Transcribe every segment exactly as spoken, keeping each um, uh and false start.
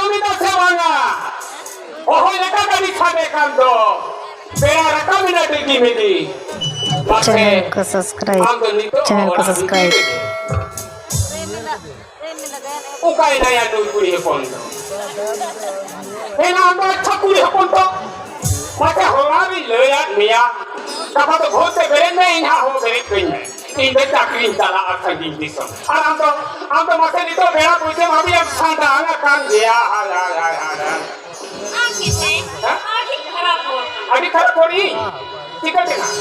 ᱩᱱᱤ ᱫᱚ ᱥᱮ ᱵᱟᱝᱟ? ᱦᱚᱦᱚ ᱞᱮᱠᱟ ᱜᱟᱹᱰᱤ ᱥᱟᱰᱮ ᱠᱟᱱ ᱫᱚ᱾ ᱵᱮᱲᱟ ᱨᱟᱠᱟᱵ ᱮᱱᱟ ᱰᱤᱜᱤ ᱢᱤᱜᱤ᱾ ᱢᱟᱥᱮ, ᱪᱮᱱᱮᱞ ᱠᱚ ᱥᱟᱵᱥᱠᱨᱟᱭᱤᱵ᱾ ᱟᱢ ᱫᱚ ᱱᱤᱛᱚᱜ ᱪᱮᱱᱮᱞ ᱠᱚ ᱚᱲᱟᱜ ᱥᱟᱵᱥᱠᱨᱟᱭᱤᱵ᱾ ᱵᱷᱤᱛᱤᱨ ᱨᱮᱜᱮ᱾ ᱚᱠᱟᱭ ᱱᱟᱭᱟ ᱱᱩᱭ ᱠᱩᱲᱤ ᱦᱚᱯᱚᱱ ᱫᱚ? ᱦᱮᱸ, ᱟᱢ ᱫᱚ ᱟᱪᱪᱷᱟ ᱠᱩᱲᱤ ᱦᱚᱯᱚᱱ ᱛᱚ᱾ ᱢᱟᱥᱮ, ᱦᱚᱲᱟ ᱨᱤᱧ ᱞᱟᱹᱭᱟᱫ ᱢᱮᱭᱟ᱾ ᱠᱟᱛᱷᱟ ᱫᱚ ᱵᱷᱳᱨ ᱛᱮ ᱵᱮᱨᱮᱫ ᱢᱮ, ᱤᱧ ᱦᱟᱸᱜ ᱦᱚᱸ ᱵᱮᱨᱮᱫ ᱠᱟᱹᱧ ᱢᱮ᱾ ᱤᱧ ᱫᱚ ᱪᱟᱹᱠᱨᱤᱧ ᱪᱟᱞᱟᱜᱼᱟ ᱥᱟᱺᱜᱤᱧ ᱫᱤᱥᱚᱢ᱾ ᱟᱨ ᱟᱢ ᱫᱚ, ᱟᱢ ᱫᱚ ᱢᱟᱥᱮ ᱱᱤᱛᱚᱜ ᱵᱮᱲᱟ ᱯᱩᱭᱥᱟᱹ ᱵᱷᱟᱵᱤᱭᱟᱢ ᱥᱟᱸᱰᱟᱝ ᱟᱠᱟᱱ ᱜᱮᱭᱟ᱾ ᱦᱟᱭ, ᱦᱟᱭ, ᱦᱟᱭ, ᱦᱟᱭ, ᱦᱟᱭ᱾ ᱟᱢ ᱜᱮᱥᱮ ᱦᱮᱸ? ᱟᱹᱰᱤ ᱠᱷᱟᱨᱟᱯ ᱦᱚᱲ᱾ ᱟᱹᱰᱤ ᱠᱷᱟᱨᱟᱯ ᱦᱚᱲ ᱤᱧ? ᱪᱤᱠᱟᱹ ᱛᱮ ᱱᱟᱜ?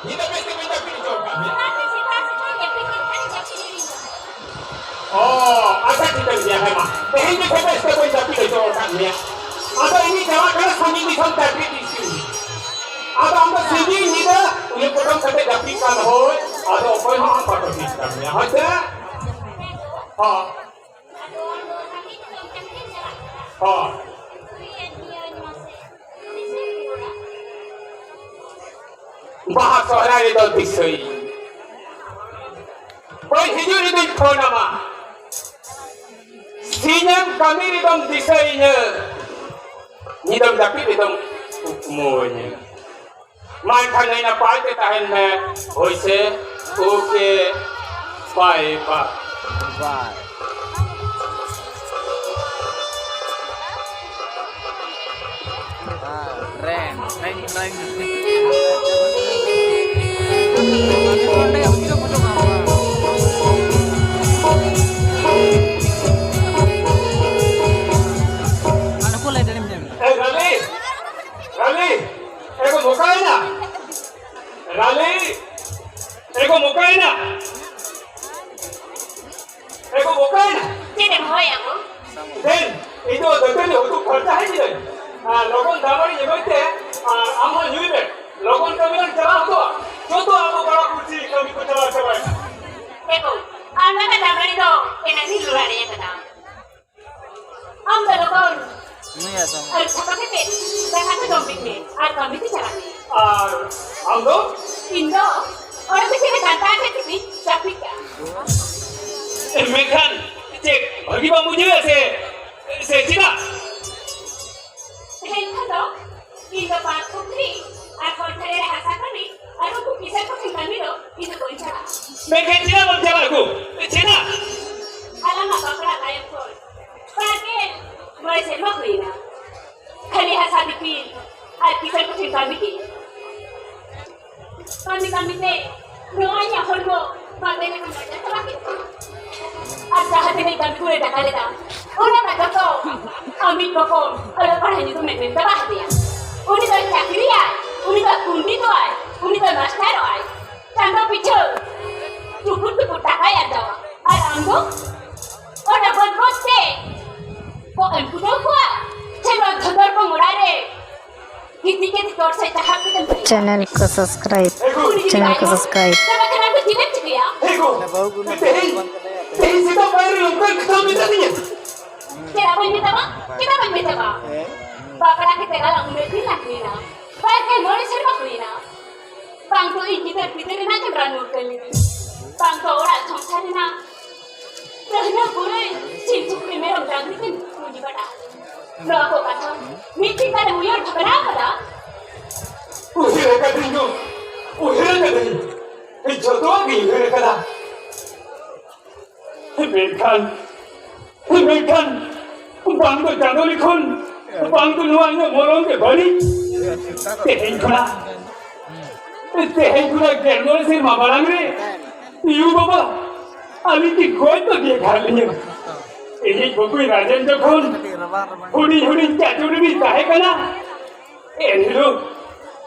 ᱧᱤᱫᱟᱹ ᱵᱮᱥ ᱛᱮ ᱵᱟᱹᱧ ᱡᱟᱹᱯᱤᱫ ᱦᱚᱪᱚ ᱟᱠᱟᱫ ᱢᱮᱭᱟ᱾ ᱚ, ᱟᱪᱪᱷᱟ, ᱴᱷᱤᱠᱟᱹᱱ ᱜᱮᱭᱟ, ᱦᱮᱸ ᱢᱟ᱾ ᱛᱮᱦᱮᱧ ᱜᱮ ᱵᱮᱥ ᱛᱮ ᱵᱟᱹᱧ ᱡᱟᱹᱯᱤᱫ ᱦᱚᱪᱚ ᱟᱠᱟᱫ ᱢᱮᱭᱟ᱾ ᱟᱫᱚ ᱤᱧᱤᱧ ᱪᱟᱞᱟᱜ ᱠᱟᱱᱟ ᱥᱟᱺᱜᱤᱧ ᱫᱤᱥᱚᱢ ᱪᱟᱹᱠᱨᱤ ᱫᱤᱥᱚᱢ᱾ ᱟᱫᱚ ᱟᱢ ᱫᱚ ᱥᱤᱧ ᱧᱤᱫᱟᱹ ᱩᱭᱩ ᱯᱚᱴᱚᱢ ᱠᱟᱛᱮ ᱡᱟᱹᱯᱤᱫ ᱠᱟᱱ ᱦᱳᱭ, ᱟᱫᱚ ᱚᱠᱚᱭ ᱦᱚᱸ ᱟᱢ ᱵᱟᱠᱚ ᱴᱷᱤᱠ ᱠᱟᱱ ᱢᱮᱭᱟ, ᱦᱳᱭ ᱥᱮ? ᱦᱚᱸ᱾ ᱦᱚᱸ᱾ ᱵᱟᱦᱟ ᱥᱚᱦᱨᱟᱭ ᱨᱮᱫᱚ ᱫᱤᱥᱟᱹᱭ᱾ ᱵᱟᱹᱧ ᱦᱤᱡᱩᱜ ᱨᱮᱫᱚᱧ ᱯᱷᱳᱱ ᱟᱢᱟ᱾ ᱥᱤᱧᱮᱢ ᱠᱟᱹᱢᱤ ᱨᱮᱫᱚᱢ ᱫᱤᱥᱟᱹᱭᱤᱧᱟᱹ᱾ ᱧᱤᱫᱟᱹᱢ ᱡᱟᱹᱯᱤᱫ ᱨᱮᱫᱚᱢ ᱠᱩᱠᱢᱩᱣᱟᱹᱧᱟᱹ᱾ ᱢᱟ ᱮᱱᱠᱷᱟᱱ ᱱᱟᱭ ᱱᱟᱯᱟᱭ ᱛᱮ ᱛᱟᱦᱮᱱ ᱢᱮ᱾ ᱦᱳᱭ ᱥᱮ? ᱳᱠᱮ᱾ ᱵᱟᱭ ᱵᱟᱭ᱾ ᱵᱟᱭ᱾ ᱦᱮᱸ, ᱨᱮᱱ, ᱨᱮᱱ, ᱨᱮᱱ᱾ ᱚᱸᱰᱮ ᱦᱩᱪᱩ ᱯᱩᱪᱩ ᱠᱟᱱᱟ᱾ ᱟᱨ ᱱᱩᱠᱩ ᱞᱟᱹᱭ ᱫᱟᱲᱮᱭᱟᱜ ᱢᱮ᱾ ᱮ, ᱨᱟᱞᱤ! ᱨᱟᱞᱤ! ᱮ ᱜᱚ, ᱢᱚᱠᱟᱭᱮᱱᱟ? ᱨᱟᱞᱤ! ᱮ ᱜᱚ, ᱢᱚᱠᱟᱭᱮᱱᱟ? ᱮ ᱜᱚ, ᱢᱚᱠᱟᱭᱮᱱᱟ? ᱪᱮᱫ ᱮᱢ ᱦᱚᱦᱚᱭᱟ ᱜᱚ? ᱫᱮᱱ, ᱤᱧ ᱫᱚ ᱫᱟᱹᱛᱟᱹᱱᱤ ᱦᱩᱛᱩᱢ ᱯᱷᱟᱨᱪᱟ ᱦᱮᱡ ᱮᱱᱟᱹᱧ᱾ ᱟᱨ ᱞᱚᱜᱚᱱ ᱫᱟᱜ ᱢᱟᱹᱲᱤ ᱧᱩᱭ ᱛᱮ, ᱟᱨ ᱟᱢ ᱦᱚᱸ ᱧᱩᱭ ᱢᱮ᱾ ᱞᱚᱜᱚᱱ ᱠᱟᱹᱢᱤ ᱞᱟᱝ ᱪᱟᱞᱟᱣ ᱦᱚᱫᱚᱜᱼᱟ᱾ ᱡᱚᱛᱚ ᱟᱵᱚ ᱯᱟᱲᱟ ᱯᱩᱲᱥᱤ ᱠᱟᱹᱢᱤ ᱠᱚ ᱪᱟᱞᱟᱣ ᱪᱟᱵᱟᱭᱮᱱᱟ᱾ ᱮ ᱜᱚ, ᱟᱨ ᱚᱱᱟ ᱫᱟᱜ ᱢᱟᱹᱲᱤ ᱫᱚ ᱮᱱᱟᱝ ᱨᱤᱧ ᱞᱚᱲᱟ ᱟᱲᱮ ᱟᱠᱟᱫᱟ᱾ ᱟᱢ ᱫᱚ ᱞᱚᱜᱚᱱ ᱱᱩᱭ ᱟᱥᱟᱢ᱾ ᱟᱹᱨᱩᱵ ᱥᱟᱯᱷᱟ ᱠᱟᱛᱮ ᱫᱟᱠᱟ ᱠᱚ ᱡᱚᱢ ᱵᱤᱱ ᱢᱮ ᱟᱨ ᱠᱟᱹᱢᱤ ᱛᱮ ᱪᱟᱞᱟᱜ ᱢᱮ᱾ ᱟᱨ ᱟᱢ ᱫᱚ? ᱤᱧ ᱫᱚ ᱚᱲᱟᱜ ᱵᱷᱤᱛᱤᱨ ᱨᱮ ᱜᱷᱟᱱᱴᱟ ᱟᱠᱟᱫ ᱠᱟᱛᱮᱧ ᱡᱟᱹᱯᱤᱫ ᱠᱟᱜᱼᱟ᱾ ᱢᱮᱱᱠᱷᱟᱱ ᱪᱮᱫ ᱵᱷᱟᱹᱜᱤ ᱵᱟᱢ ᱵᱩᱡᱷᱟᱹᱣᱮᱫᱼᱟ ᱥᱮ, ᱥᱮ ᱪᱮᱫᱟᱜ? ᱛᱮᱦᱮᱧ ᱠᱷᱚᱱ ᱫᱚ ᱤᱧ ᱫᱚ ᱵᱟᱸᱫᱽ ᱯᱩᱠᱷᱨᱤ ᱟᱨ ᱦᱚᱨ ᱫᱷᱟᱨᱮ ᱨᱮ ᱦᱟᱥᱟ ᱠᱟᱹᱢᱤ ᱟᱨ ᱩᱱᱠᱩ ᱠᱤᱥᱟᱹᱬ ᱠᱚ ᱴᱷᱮᱱ ᱠᱟᱹᱢᱤ ᱫᱚ ᱤᱧ ᱫᱚ ᱵᱟᱹᱧ ᱪᱟᱞᱟᱜᱼᱟ᱾ ᱢᱮᱱᱠᱷᱟᱱ ᱪᱮᱫᱟᱜ ᱵᱟᱢ ᱪᱟᱞᱟᱜᱼᱟ ᱜᱳ? ᱪᱮᱫᱟᱜ? ᱟᱞᱟᱝᱟᱜ ᱵᱟᱯᱞᱟ ᱛᱟᱭᱚᱢ ᱠᱷᱚᱱ ᱵᱟᱨ ᱜᱮᱞ ᱢᱚᱬᱮ ᱥᱮᱨᱢᱟ ᱦᱩᱭᱮᱱᱟ᱾ ᱠᱷᱟᱹᱞᱤ ᱦᱟᱥᱟ ᱫᱤᱯᱤᱞ ᱟᱨ ᱠᱤᱥᱟᱹᱬ ᱠᱚ ᱴᱷᱮᱱ ᱠᱟᱹᱢᱤ ᱜᱮ᱾ ᱠᱟᱹᱢᱤ ᱠᱟᱹᱢᱤ ᱛᱮ ᱱᱚᱣᱟ ᱤᱧᱟᱹᱜ ᱦᱚᱲᱢᱚ ᱵᱟᱝ ᱞᱟᱹᱭ ᱞᱮᱠᱷᱟᱱ ᱵᱟᱹᱲᱤᱡ ᱪᱟᱵᱟ ᱠᱮᱫ ᱛᱤᱧᱟ᱾ ᱟᱨ ᱡᱟᱦᱟᱸ ᱛᱤᱱᱟᱹᱜ ᱠᱟᱹᱢᱤ ᱠᱚᱭ ᱫᱟᱠᱟ ᱞᱮᱫᱟ, ᱚᱱᱟ ᱢᱟ ᱡᱚᱛᱚ ᱟᱢᱤᱡ ᱵᱚᱠᱚᱢ ᱚᱞᱚᱜ ᱯᱟᱲᱦᱟᱜ ᱧᱩᱛᱩᱢ ᱢᱮᱱ ᱪᱟᱵᱟ ᱦᱟᱫᱮᱭᱟ᱾ ᱩᱱᱤ ᱫᱚᱭ ᱪᱟᱹᱠᱨᱤᱭᱟᱭ, ᱩᱱᱤ ᱫᱚᱭ ᱯᱚᱱᱰᱤᱛᱚᱜᱼᱟᱭ, ᱩᱱᱤ ᱫᱚᱭ ᱢᱟᱥᱴᱟᱨᱚᱜᱼᱟᱭ᱾ ᱪᱟᱸᱫᱚ ᱯᱤᱪᱷᱟᱹ ᱴᱩᱠᱩᱨ ᱴᱩᱠᱩᱨ ᱴᱟᱠᱟᱭ ᱟᱨᱡᱟᱣᱟ᱾ ᱟᱨ ᱟᱢ ᱫᱚ ᱚᱱᱟ ᱵᱟᱹᱫᱽ ᱵᱟᱹᱫᱽ ᱛᱮ ᱠᱚ ᱮᱢ ᱠᱩᱴᱟᱹᱣ ᱠᱚᱣᱟ, ᱥᱮ ᱱᱚᱣᱟ ᱫᱷᱚᱫᱚᱨ ᱠᱚ ᱢᱚᱲᱟ ᱨᱮ ᱜᱤᱛᱤᱡ ᱠᱟᱛᱮ ᱛᱚᱨ ᱥᱮᱫ ᱪᱟᱦᱟᱵ ᱠᱟᱛᱮᱢ ᱛᱟᱦᱮᱸᱱᱟ᱾ ᱪᱮᱱᱮᱞ ᱠᱚ ᱥᱟᱵᱥᱠᱨᱟᱭᱤᱵ, ᱩᱱᱤ ᱡᱩᱫᱤ ᱪᱮᱱᱮᱞ ᱠᱚ ᱵᱟᱭ ᱥᱟᱵᱥᱠᱨᱟᱭᱤᱵ᱾ ᱛᱚᱵᱮ ᱠᱷᱟᱱ ᱟᱢ ᱫᱚ ᱪᱮᱫ ᱮᱢ ᱪᱤᱠᱟᱹᱭᱟ? ᱦᱮᱸ ᱜᱳ, ᱛᱮᱦᱮᱧ, ᱛᱮᱦᱮᱧ ᱥᱮᱛᱟᱜ ᱯᱟᱭᱟᱨ ᱨᱮ ᱚᱱᱠᱟᱭ ᱠᱷᱟᱴᱟᱣ ᱢᱮᱛᱟ ᱫᱤᱧᱟ᱾ ᱪᱮᱫᱟᱜ ᱵᱟᱹᱧ ᱢᱮᱛᱟᱢᱟ? ᱪᱮᱫᱟᱜ ᱵᱟᱹᱧ ᱢᱮᱛᱟᱢᱟ? ᱵᱟᱯᱞᱟ ᱠᱟᱛᱮ ᱜᱟᱞᱟᱝ ᱩᱢᱮᱨ ᱛᱤᱧ ᱞᱟᱝ ᱦᱩᱭᱱᱟ᱾ ᱵᱟᱨ ᱜᱮᱞ ᱢᱚᱬᱮ ᱥᱮᱨᱢᱟ ᱦᱩᱭᱱᱟ᱾ ᱵᱟᱝ ᱫᱚ ᱤᱧ ᱜᱤᱫᱟᱹᱨ ᱯᱤᱫᱟᱹᱨ ᱨᱮᱱᱟᱜ ᱜᱮᱢ ᱨᱟᱱ ᱢᱩᱨᱜᱟᱹᱱ ᱞᱤᱫᱤᱧ᱾ ᱵᱟᱝ ᱫᱚ ᱚᱲᱟᱜ ᱥᱚᱝᱥᱟᱨ ᱨᱮᱱᱟᱜ ᱜᱟᱹᱦᱞᱟᱹ ᱜᱩᱨᱟᱹᱭ ᱥᱤᱢ ᱥᱩᱠᱨᱤ ᱢᱮᱨᱚᱢ ᱰᱟᱝᱨᱤ ᱛᱮᱢ ᱯᱩᱸᱡᱤ ᱵᱟᱲᱟ ᱟᱹᱫᱤᱧ᱾ ᱱᱚᱣᱟ ᱠᱚ ᱠᱟᱛᱷᱟ ᱢᱤᱫ ᱫᱤᱱ ᱜᱟᱱᱮᱢ ᱩᱭᱦᱟᱹᱨ ᱵᱷᱟᱵᱽᱱᱟ ᱟᱠᱟᱫᱟ? ᱩᱭᱦᱟᱹᱨ ᱟᱠᱟᱫᱟᱹᱧ ᱜᱳ, ᱩᱭᱦᱟᱹᱨ ᱟᱠᱟᱫᱟᱹᱧ᱾ ᱡᱚᱛᱚᱣᱟᱜ ᱜᱤᱧ ᱩᱭᱦᱟᱹᱨ ᱟᱠᱟᱫᱟ᱾ ᱢᱮᱱᱠᱷᱟᱱ, ᱢᱮᱱᱠᱷᱟᱱ ᱵᱟᱝ ᱫᱚ ᱪᱟᱸᱫᱚ ᱞᱤᱠᱷᱚᱱ, ᱵᱟᱝ ᱫᱚ ᱱᱚᱣᱟ ᱤᱧᱟᱹᱜ ᱢᱚᱞᱚᱝ ᱜᱮ ᱵᱟᱹᱲᱤᱡ᱾ ᱛᱮᱦᱮᱧ ᱠᱷᱚᱱᱟᱜ, ᱛᱮᱦᱮᱧ ᱠᱷᱚᱱᱟᱜ ᱜᱮᱞ ᱢᱚᱬᱮ ᱥᱮᱨᱢᱟ ᱢᱟᱲᱟᱝ ᱨᱮ ᱭᱩ ᱵᱟᱵᱟ ᱟᱹᱞᱤᱧ ᱠᱤᱱ ᱜᱚᱡ ᱵᱟᱹᱜᱤ ᱟᱠᱟᱫ ᱞᱤᱧᱟᱹ᱾ ᱤᱧᱤᱡ ᱵᱚᱠᱚᱧ ᱨᱟᱡᱮᱱ ᱡᱚᱠᱷᱚᱱ ᱦᱩᱰᱤᱧ ᱦᱩᱰᱤᱧ ᱪᱟᱪᱳ ᱨᱮᱞᱤᱧ ᱛᱟᱦᱮᱸ ᱠᱟᱱᱟ, ᱮᱱᱦᱤᱞᱳᱜ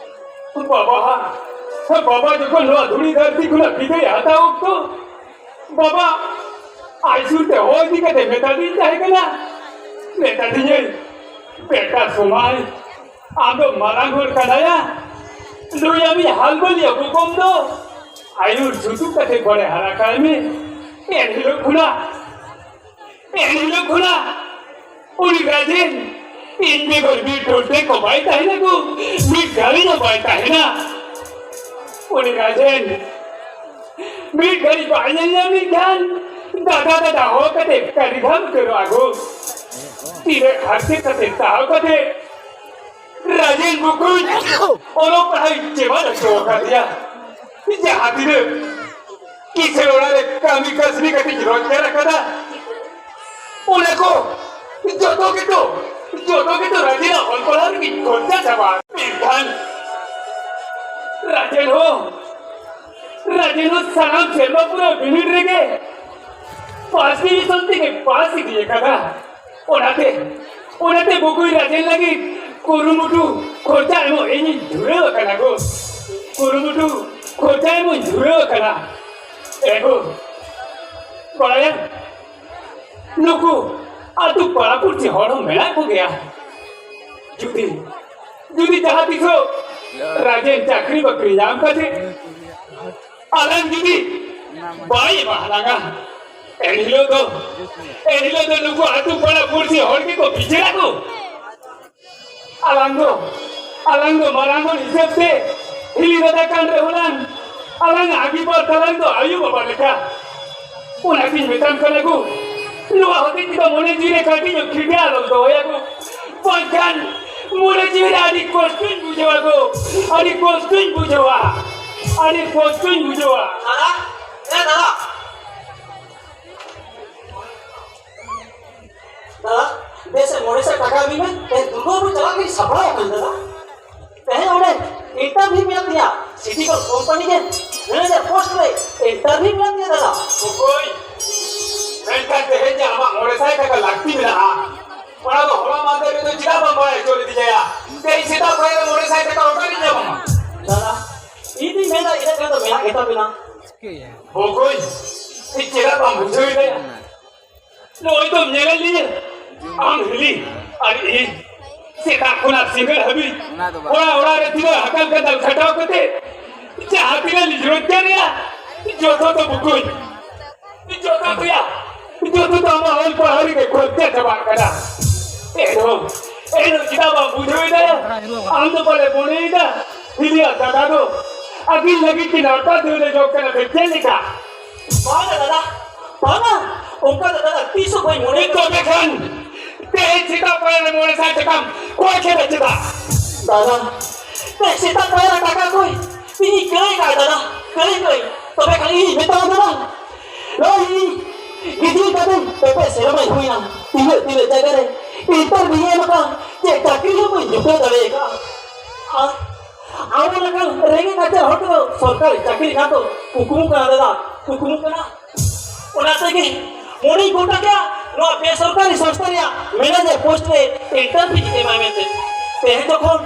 ᱵᱟᱵᱟ, ᱵᱟᱵᱟ ᱡᱚᱠᱷᱚᱱ ᱱᱚᱣᱟ ᱫᱷᱩᱲᱤ ᱫᱷᱟᱹᱨᱛᱤ ᱠᱷᱚᱱᱟᱜ ᱵᱤᱫᱟᱹᱭ ᱦᱟᱛᱟᱣ ᱚᱠᱛᱚ, ᱵᱟᱵᱟ ᱟᱭᱥᱩᱨ ᱛᱮ ᱦᱚᱦᱚ ᱤᱫᱤ ᱠᱟᱛᱮ ᱢᱮᱛᱟᱫᱤᱧ ᱛᱟᱦᱮᱸ ᱠᱟᱱᱟ, ᱢᱮᱛᱟᱫᱤᱧᱟᱹᱭ, "ᱵᱮᱴᱟ ᱥᱚᱢᱟᱭ, ᱟᱢ ᱫᱚ ᱢᱟᱨᱟᱝ ᱦᱚᱲ ᱠᱟᱱᱟᱭᱟ, ᱱᱩᱭ ᱟᱢᱤᱡ ᱦᱟᱞᱵᱟᱹᱞᱤᱭᱟᱹ ᱵᱚᱠᱚᱢ ᱫᱚ ᱟᱭᱩᱨ ᱥᱩᱛᱩᱜ ᱠᱟᱛᱮ ᱵᱟᱲᱮ ᱦᱟᱨᱟ ᱠᱟᱭ ᱢᱮ᱾" ᱮᱱᱦᱤᱞᱳᱜ ᱠᱷᱚᱱᱟᱜ, ᱮᱱᱦᱤᱞᱳᱜ ᱠᱷᱚᱱᱟᱜ ᱩᱱᱤ ᱨᱟᱡᱮᱱ ᱤᱧ ᱵᱮᱜᱚᱨ ᱢᱤᱫ ᱴᱚᱞ ᱴᱷᱮᱱ ᱠᱚ ᱵᱟᱭ ᱛᱟᱦᱮᱱᱟ ᱜᱳ, ᱢᱤᱫ ᱜᱷᱟᱹᱲᱤ ᱦᱚᱸ ᱵᱟᱭ ᱛᱟᱦᱮᱱᱟ᱾ ᱩᱱᱤ ᱨᱟᱡᱮᱱ ᱢᱤᱫ ᱜᱷᱟᱹᱲᱤ ᱵᱟᱭ ᱧᱮᱞ ᱧᱟᱢ ᱞᱮᱱᱠᱷᱟᱱ ᱫᱟᱫᱟ ᱫᱟᱫᱟ ᱦᱚᱦᱚ ᱠᱟᱛᱮ ᱠᱟᱹᱨᱤ ᱜᱷᱟᱢ ᱩᱛᱟᱹᱨᱚᱜᱼᱟ ᱜᱳ᱾ ᱛᱤᱱᱟᱹᱜ ᱦᱟᱨᱠᱮᱛ ᱠᱟᱛᱮ ᱥᱟᱦᱟᱣ ᱠᱟᱛᱮ ᱨᱟᱡᱮᱱ ᱵᱩᱠᱩᱧ ᱚᱞᱚᱜ ᱯᱟᱲᱦᱟᱣ ᱤᱧ ᱪᱮᱢᱟᱫ ᱦᱚᱪᱚ ᱟᱠᱟᱫᱮᱭᱟ᱾ ᱡᱟᱦᱟᱸ ᱛᱤᱱᱟᱹᱜ ᱠᱤᱥᱟᱹᱬ ᱚᱲᱟᱜ ᱨᱮ ᱠᱟᱹᱢᱤ ᱠᱟᱹᱥᱱᱤ ᱠᱟᱛᱮᱧ ᱨᱳᱡᱽᱜᱟᱨ ᱟᱠᱟᱫᱟ, ᱚᱱᱟ ᱠᱚ ᱡᱚᱛᱚ ᱜᱮᱛᱚ, ᱡᱚᱛᱚ ᱜᱮᱛᱚ ᱨᱟᱡᱮᱱᱟᱜ ᱚᱞ ᱯᱟᱲᱦᱟᱣ ᱨᱮᱜᱮᱧ ᱠᱷᱚᱨᱪᱟ ᱪᱟᱵᱟ᱾ ᱢᱮᱱᱠᱷᱟᱱ ᱨᱟᱡᱮᱱ ᱦᱚᱸ, ᱨᱟᱡᱮᱱ ᱦᱚᱸ ᱥᱟᱱᱟᱢ ᱥᱮᱨᱢᱟ ᱯᱩᱨᱟᱹ ᱵᱤᱱᱤᱰ ᱨᱮᱜᱮ ᱯᱟᱥ ᱰᱤᱵᱤᱥᱚᱱ ᱛᱮᱜᱮ ᱯᱟᱥ ᱤᱫᱤ ᱟᱠᱟᱫᱟ᱾ ᱚᱱᱟᱛᱮ, ᱚᱱᱟᱛᱮ ᱵᱩᱠᱩᱭ ᱨᱟᱡᱮᱱ ᱞᱟᱹᱜᱤᱫ ᱠᱩᱨᱩᱢᱩᱴᱩ ᱠᱷᱚᱨᱪᱟ ᱮᱢᱚᱜ ᱤᱧᱤᱧ ᱫᱷᱩᱨᱟᱹᱣ ᱟᱠᱟᱱᱟ ᱜᱳ᱾ ᱠᱩᱨᱩᱢᱩᱴᱩ ᱠᱷᱚᱨᱪᱟ ᱮᱢᱚᱜ ᱤᱧ ᱫᱷᱩᱨᱟᱹᱣ ᱟᱠᱟᱱᱟ᱾ ᱮ ᱜᱳ, ᱵᱟᱲᱟᱭᱟᱢ, ᱱᱩᱠᱩ ᱟᱹᱛᱩ ᱯᱟᱲᱟ ᱯᱩᱲᱥᱤ ᱦᱚᱲ ᱦᱚᱸ ᱢᱮᱱᱟᱜ ᱠᱚᱜᱮᱭᱟ᱾ ᱡᱩᱫᱤ, ᱡᱩᱫᱤ ᱡᱟᱦᱟᱸ ᱛᱤᱥᱚᱜ ᱨᱟᱡᱮᱱ ᱪᱟᱹᱠᱨᱤ ᱵᱟᱹᱠᱨᱤ ᱧᱟᱢ ᱠᱟᱛᱮ ᱟᱞᱟᱝ ᱡᱩᱫᱤ ᱵᱟᱭ ᱮᱢᱟ ᱞᱟᱝᱟ, ᱮᱱᱦᱤᱞᱳᱜ ᱫᱚ, ᱮᱱᱦᱤᱞᱳᱜ ᱫᱚ ᱱᱩᱠᱩ ᱟᱹᱛᱩ ᱯᱟᱲᱟ ᱯᱩᱲᱥᱤ ᱦᱚᱲ ᱜᱮᱠᱚ ᱵᱤᱪᱟᱹᱨᱟ ᱠᱚ᱾ ᱟᱞᱟᱝ ᱫᱚ, ᱟᱞᱟᱝ ᱫᱚ ᱢᱟᱨᱟᱝ ᱦᱚᱲ ᱦᱤᱥᱟᱹᱵ ᱛᱮ ᱦᱤᱞᱤ ᱫᱟᱫᱟ ᱠᱟᱱ ᱨᱮᱦᱚᱸ ᱞᱟᱝ, ᱟᱞᱟᱝ ᱟᱹᱜᱤᱵᱟᱨ ᱛᱟᱞᱟᱝ ᱫᱚ ᱟᱭᱳ ᱵᱟᱵᱟ ᱞᱮᱠᱟ᱾ ᱚᱱᱟᱛᱤᱧ ᱢᱮᱛᱟᱢ ᱠᱟᱱᱟ ᱜᱳ, ᱱᱚᱣᱟ ᱦᱚᱛᱮᱡ ᱛᱮᱫᱚ ᱢᱚᱱᱮ ᱡᱤᱣᱤ ᱨᱮ ᱠᱟᱹᱴᱤᱡ ᱧᱚᱜ ᱠᱷᱤᱫᱟ ᱟᱞᱚᱢ ᱫᱚᱦᱚᱭᱟ ᱜᱳ᱾ ᱵᱟᱝᱠᱷᱟᱱ ᱢᱚᱱᱮ ᱡᱤᱣᱤ ᱨᱮ ᱟᱹᱰᱤ ᱠᱚᱥᱴᱚᱧ ᱵᱩᱡᱷᱟᱹᱣᱟ ᱜᱳ, ᱟᱹᱰᱤ ᱠᱚᱥᱴᱚᱧ ᱵᱩᱡᱷᱟᱹᱣᱟ, ᱟᱹᱰᱤ ᱠᱚᱥᱴᱚᱧ ᱵᱩᱡᱷᱟᱹᱣᱟ᱾ ᱫᱟᱫᱟ, ᱮ ᱫᱟᱫᱟ, ᱫᱟᱫᱟ, ᱵᱮᱥ ᱢᱚᱬᱮ ᱥᱟᱭ ᱴᱟᱠᱟ ᱮᱢᱟᱹᱧ ᱢᱮ, ᱛᱮᱦᱮᱧ ᱫᱩᱨᱜᱟᱹ ᱵᱚᱱ ᱪᱟᱞᱟᱜ ᱞᱟᱹᱜᱤᱫ ᱥᱟᱯᱲᱟᱣ ᱟᱠᱟᱱ ᱫᱟᱫᱟ᱾ ᱛᱮᱦᱮᱧ ᱚᱸᱰᱮ ᱤᱱᱴᱟᱨᱵᱷᱤᱭᱩ ᱢᱮᱱᱟᱜ ᱛᱤᱧᱟ, ᱥᱤᱴᱤ ᱠᱚᱞ ᱠᱳᱢᱯᱟᱱᱤ ᱨᱮ ᱢᱮᱱᱮᱡᱟᱨ ᱯᱳᱥᱴ ᱨᱮ ᱤᱱᱴᱟᱨᱵᱷᱤᱭᱩ ᱢᱮᱱᱟᱜ ᱛᱤᱧᱟ ᱫᱟᱫᱟ᱾ ᱚᱠᱚᱭ? ᱢᱮᱱᱠᱷᱟᱱ ᱛᱮᱦᱮᱧ ᱡᱮ ᱟᱢᱟᱜ ᱢᱚᱬᱮ ᱥᱟᱭ ᱴᱟᱠᱟ ᱞᱟᱹᱠᱛᱤ ᱢᱮᱱᱟᱜᱼᱟ, ᱚᱱᱟ ᱫᱚ ᱦᱚᱞᱟ ᱢᱟᱦᱫᱮᱨ ᱨᱮᱫᱚ ᱪᱮᱫᱟᱜ ᱵᱟᱢ ᱵᱟᱲᱟᱭ ᱦᱚᱪᱚ ᱞᱮᱫᱤᱧᱟ? ᱛᱮᱦᱮᱧ ᱥᱮᱛᱟᱜ ᱯᱟᱭᱟᱨ ᱨᱮ ᱢᱚᱬᱮ ᱥᱟᱭ ᱴᱟᱠᱟ ᱚᱠᱟᱨᱤᱧ ᱧᱟᱢᱟ? ᱫᱟᱫᱟ, ᱤᱧ ᱫᱩᱧ ᱢᱮᱱᱫᱟ ᱤᱱᱟᱹᱜ ᱜᱟᱱ ᱫᱚ ᱢᱮᱱᱟᱜ ᱜᱮᱛᱟ ᱵᱤᱱᱟ᱾ ᱵᱚᱠᱚᱧ, ᱤᱧ ᱪᱮᱫᱟᱜ ᱵᱟᱢ ᱵᱩᱡᱷᱟᱹᱣ ᱮᱫᱟ? ᱱᱚᱜᱼᱚᱭ ᱛᱚᱢ ᱧᱮᱞᱮᱫ ᱞᱤᱧᱟᱹ, ᱟᱢ ᱦᱤᱞᱤ ᱟᱨ ᱤᱧ ᱥᱮᱛᱟᱜ ᱠᱷᱚᱱᱟᱜ ᱥᱤᱸᱜᱟᱹᱲ ᱦᱟᱹᱵᱤᱡ ᱚᱲᱟᱜ ᱚᱲᱟᱜ ᱨᱮ ᱛᱤᱱᱟᱹᱜ ᱦᱟᱠᱟᱞ ᱠᱟᱛᱟᱞ ᱠᱷᱟᱴᱟᱣ ᱠᱟᱛᱮ ᱡᱟᱦᱟᱸ ᱛᱤᱱᱟᱹᱜ ᱞᱤᱧ ᱨᱳᱡᱽᱜᱟᱨᱮᱜᱼᱟ, ᱡᱚᱛᱚ ᱫᱚ ᱵᱩᱠᱩᱧ, ᱡᱚᱛᱚ ᱛᱮᱭᱟ, ᱡᱚᱛᱚ ᱫᱚ ᱟᱢᱟᱜ ᱚᱞ ᱯᱟᱲᱦᱟᱣ ᱨᱮᱜᱮ ᱠᱷᱚᱨᱪᱟ ᱪᱟᱵᱟᱜ ᱠᱟᱱᱟ᱾ ᱮᱱᱦᱚᱸ, ᱮᱱᱦᱚᱸ ᱪᱮᱫᱟᱜ ᱵᱟᱢ ᱵᱩᱡᱷᱟᱹᱣ ᱮᱫᱟ? ᱟᱢ ᱫᱚ ᱯᱟᱞᱮ ᱢᱚᱱᱮᱭᱮᱫᱟ ᱦᱤᱞᱤ ᱟᱨ ᱫᱟᱫᱟ ᱫᱚ ᱟᱹᱠᱤᱱ ᱞᱟᱹᱜᱤᱫ ᱠᱤᱱ ᱟᱨᱯᱟ ᱫᱟᱹᱲ ᱮ ᱡᱚᱜ ᱠᱟᱱᱟ ᱥᱮ ᱪᱮᱫ ᱞᱮᱠᱟ? ᱵᱟᱝᱟ ᱫᱟᱫᱟ, ᱵᱟᱝᱟ, ᱚᱱᱠᱟ ᱫᱚ ᱫᱟᱫᱟ ᱛᱤᱥ ᱦᱚᱸ ᱵᱟᱹᱧ ᱢᱚᱱᱮ ᱠᱟᱜ᱾ ᱛᱚᱵᱮ ᱠᱷᱟᱱ ᱛᱮᱦᱮᱧ ᱥᱮᱛᱟᱜ ᱯᱟᱭᱟᱨ ᱨᱮ ᱢᱚᱬᱮ ᱥᱟᱭ ᱴᱟᱠᱟᱢ ᱠᱚᱭ ᱠᱮᱫᱟ ᱪᱮᱫᱟᱜ? ᱫᱟᱫᱟ, ᱛᱮᱦᱮᱧ ᱥᱮᱛᱟᱜ ᱯᱟᱭᱟᱨ ᱨᱮ ᱴᱟᱠᱟ ᱠᱚᱭ ᱤᱧᱤᱧ ᱠᱟᱹᱭ ᱠᱟᱜ ᱫᱟᱫᱟ, ᱠᱟᱹᱭ ᱠᱟᱹᱭ᱾ ᱛᱚᱵᱮ ᱠᱷᱟᱱ ᱤᱧᱤᱧ ᱢᱮᱛᱟᱢᱟ ᱫᱟᱫᱟ, ᱱᱚᱜᱼᱚᱭ ᱤᱧ ᱜᱤᱫᱽᱨᱟᱹ ᱠᱟᱛᱮ ᱯᱮ ᱯᱮ ᱥᱮᱨᱢᱟᱧ ᱦᱩᱭᱱᱟ, ᱛᱤᱱᱟᱹᱜ ᱛᱤᱱᱟᱹᱜ ᱡᱟᱭᱜᱟ ᱨᱮ interview ᱮᱢ ᱟᱠᱟᱫ, ᱪᱮᱫ ᱪᱟᱹᱠᱨᱤ ᱦᱚᱸ ᱵᱟᱹᱧ ᱡᱩᱴᱟᱹᱣ ᱫᱟᱲᱮ ᱟᱠᱟᱫᱼᱟ᱾ ᱟᱨ ᱟᱵᱚ ᱞᱮᱠᱟᱱ ᱨᱮᱸᱜᱮᱡ ᱱᱟᱪᱟᱨ ᱦᱚᱲ ᱠᱚᱫᱚ ᱥᱚᱨᱠᱟᱨᱤ ᱪᱟᱹᱠᱨᱤ ᱨᱮᱱᱟᱜ ᱫᱚ ᱠᱩᱠᱢᱩ ᱠᱟᱱᱟ ᱫᱟᱫᱟ, ᱠᱩᱠᱢᱩ ᱠᱟᱱᱟ᱾ ᱚᱱᱟ ᱛᱮᱜᱮ ᱢᱚᱱᱮᱧ ᱜᱚᱴᱟ ᱠᱮᱫᱼᱟ, ᱱᱚᱣᱟ ᱵᱮᱥᱚᱨᱠᱟᱨᱤ ᱥᱚᱝᱥᱛᱷᱟ ᱨᱮᱭᱟᱜ manager post ᱨᱮ interview ᱤᱧ ᱮᱢᱟ ᱢᱮᱱᱛᱮ᱾ ᱛᱮᱦᱮᱧ ᱡᱚᱠᱷᱚᱱ,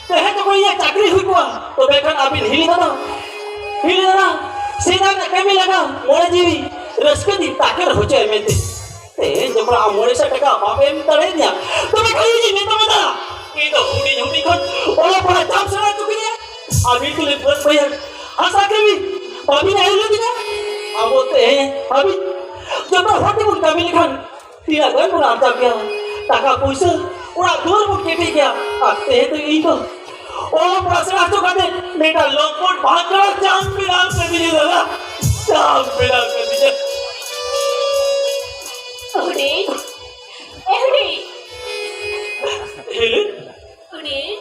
ᱛᱮᱦᱮᱧ ᱡᱚᱠᱷᱚᱱ ᱤᱧᱟᱹᱜ ᱪᱟᱹᱠᱨᱤ ᱦᱩᱭ ᱠᱚᱜᱼᱟ, ᱛᱚᱵᱮ ᱠᱷᱟᱱ ᱟᱹᱵᱤᱱ ᱦᱤᱞᱤ ᱫᱟᱫᱟ, ᱦᱤᱞᱤ ᱫᱟᱫᱟ, ᱥᱮᱫᱟᱭ ᱨᱮᱱᱟᱜ ᱠᱟᱹᱢᱤ ᱞᱟᱸᱜᱟ ᱢᱚᱱᱮ ᱡᱤᱣᱤ ᱨᱟᱹᱥᱠᱟᱹ ᱫᱤᱱ ᱛᱟᱠᱮᱨ ᱦᱚᱪᱚᱭᱟ ᱢᱮᱱᱛᱮ᱾ ᱛᱮᱦᱮᱧ ᱡᱚᱠᱷᱚᱱ ᱟᱢ ᱢᱚᱬᱮ ᱥᱟᱭ ᱴᱟᱠᱟ ᱵᱟᱢ ᱮᱢ ᱫᱟᱲᱮᱭᱟᱫᱤᱧᱟ, ᱛᱚᱵᱮ ᱠᱷᱟᱱ ᱤᱧᱤᱧ ᱢᱮᱛᱟᱢᱟ ᱫᱟᱫᱟ, ᱤᱧ ᱫᱚ ᱦᱩᱰᱤᱧ ᱦᱩᱰᱤᱧ ᱠᱷᱚᱱ ᱚᱞᱚᱜ ᱯᱟᱲᱦᱟᱜ ᱪᱟᱯ ᱥᱮᱬᱟ ᱦᱚᱪᱚ ᱠᱤᱫᱤᱧᱟ᱾ ᱟᱹᱵᱤᱱ ᱛᱩᱞᱩᱡ ᱵᱟᱹᱫ ᱵᱟᱹᱭᱦᱟᱹᱲ ᱦᱟᱥᱟ ᱠᱟᱹᱢᱤ ᱵᱟᱹᱵᱤᱱ ᱟᱹᱭᱩᱨ ᱞᱮᱫᱤᱧᱟ᱾ ᱟᱵᱚ ᱛᱮᱦᱮᱧ ᱦᱟᱹᱵᱤᱡ ᱡᱚᱛᱚ ᱦᱚᱲ ᱛᱮᱵᱚᱱ ᱠᱟᱹᱢᱤ ᱞᱮᱠᱷᱟᱱ ᱛᱤᱱᱟᱹᱜ ᱜᱟᱱ ᱵᱚᱱ ᱟᱨᱡᱟᱣ ᱠᱮᱭᱟ, ᱴᱟᱠᱟ ᱯᱩᱭᱥᱟᱹ, ᱚᱲᱟᱜ ᱫᱩᱣᱟᱹᱨ ᱵᱚᱱ ᱠᱮᱴᱮᱡ ᱠᱮᱭᱟ᱾ ᱟᱨ ᱛᱮᱦᱮᱧ ᱫᱚ ᱤᱧ ᱫᱚ ᱚᱞᱚᱜ ᱯᱟᱲᱦᱟᱜ ᱥᱮᱬᱟ ᱦᱚᱪᱚ ᱠᱟᱛᱮ ᱢᱤᱫᱴᱟᱝ ᱞᱚᱢᱯᱚᱴ ᱵᱷᱟᱸᱠᱲᱟ ᱪᱟᱢ ᱵᱮᱱᱟᱣ ᱠᱟᱹᱫᱤᱧᱟ ᱫᱟᱫᱟ, ᱪᱟᱢ ᱵᱮᱱᱟᱣ ᱠᱟᱹᱫᱤᱧᱟ᱾ ᱦᱩᱰᱤᱧ, ᱮ ᱦᱩᱰᱤᱧ, ᱦᱤᱞᱤ, ᱦᱩᱰᱤᱧ,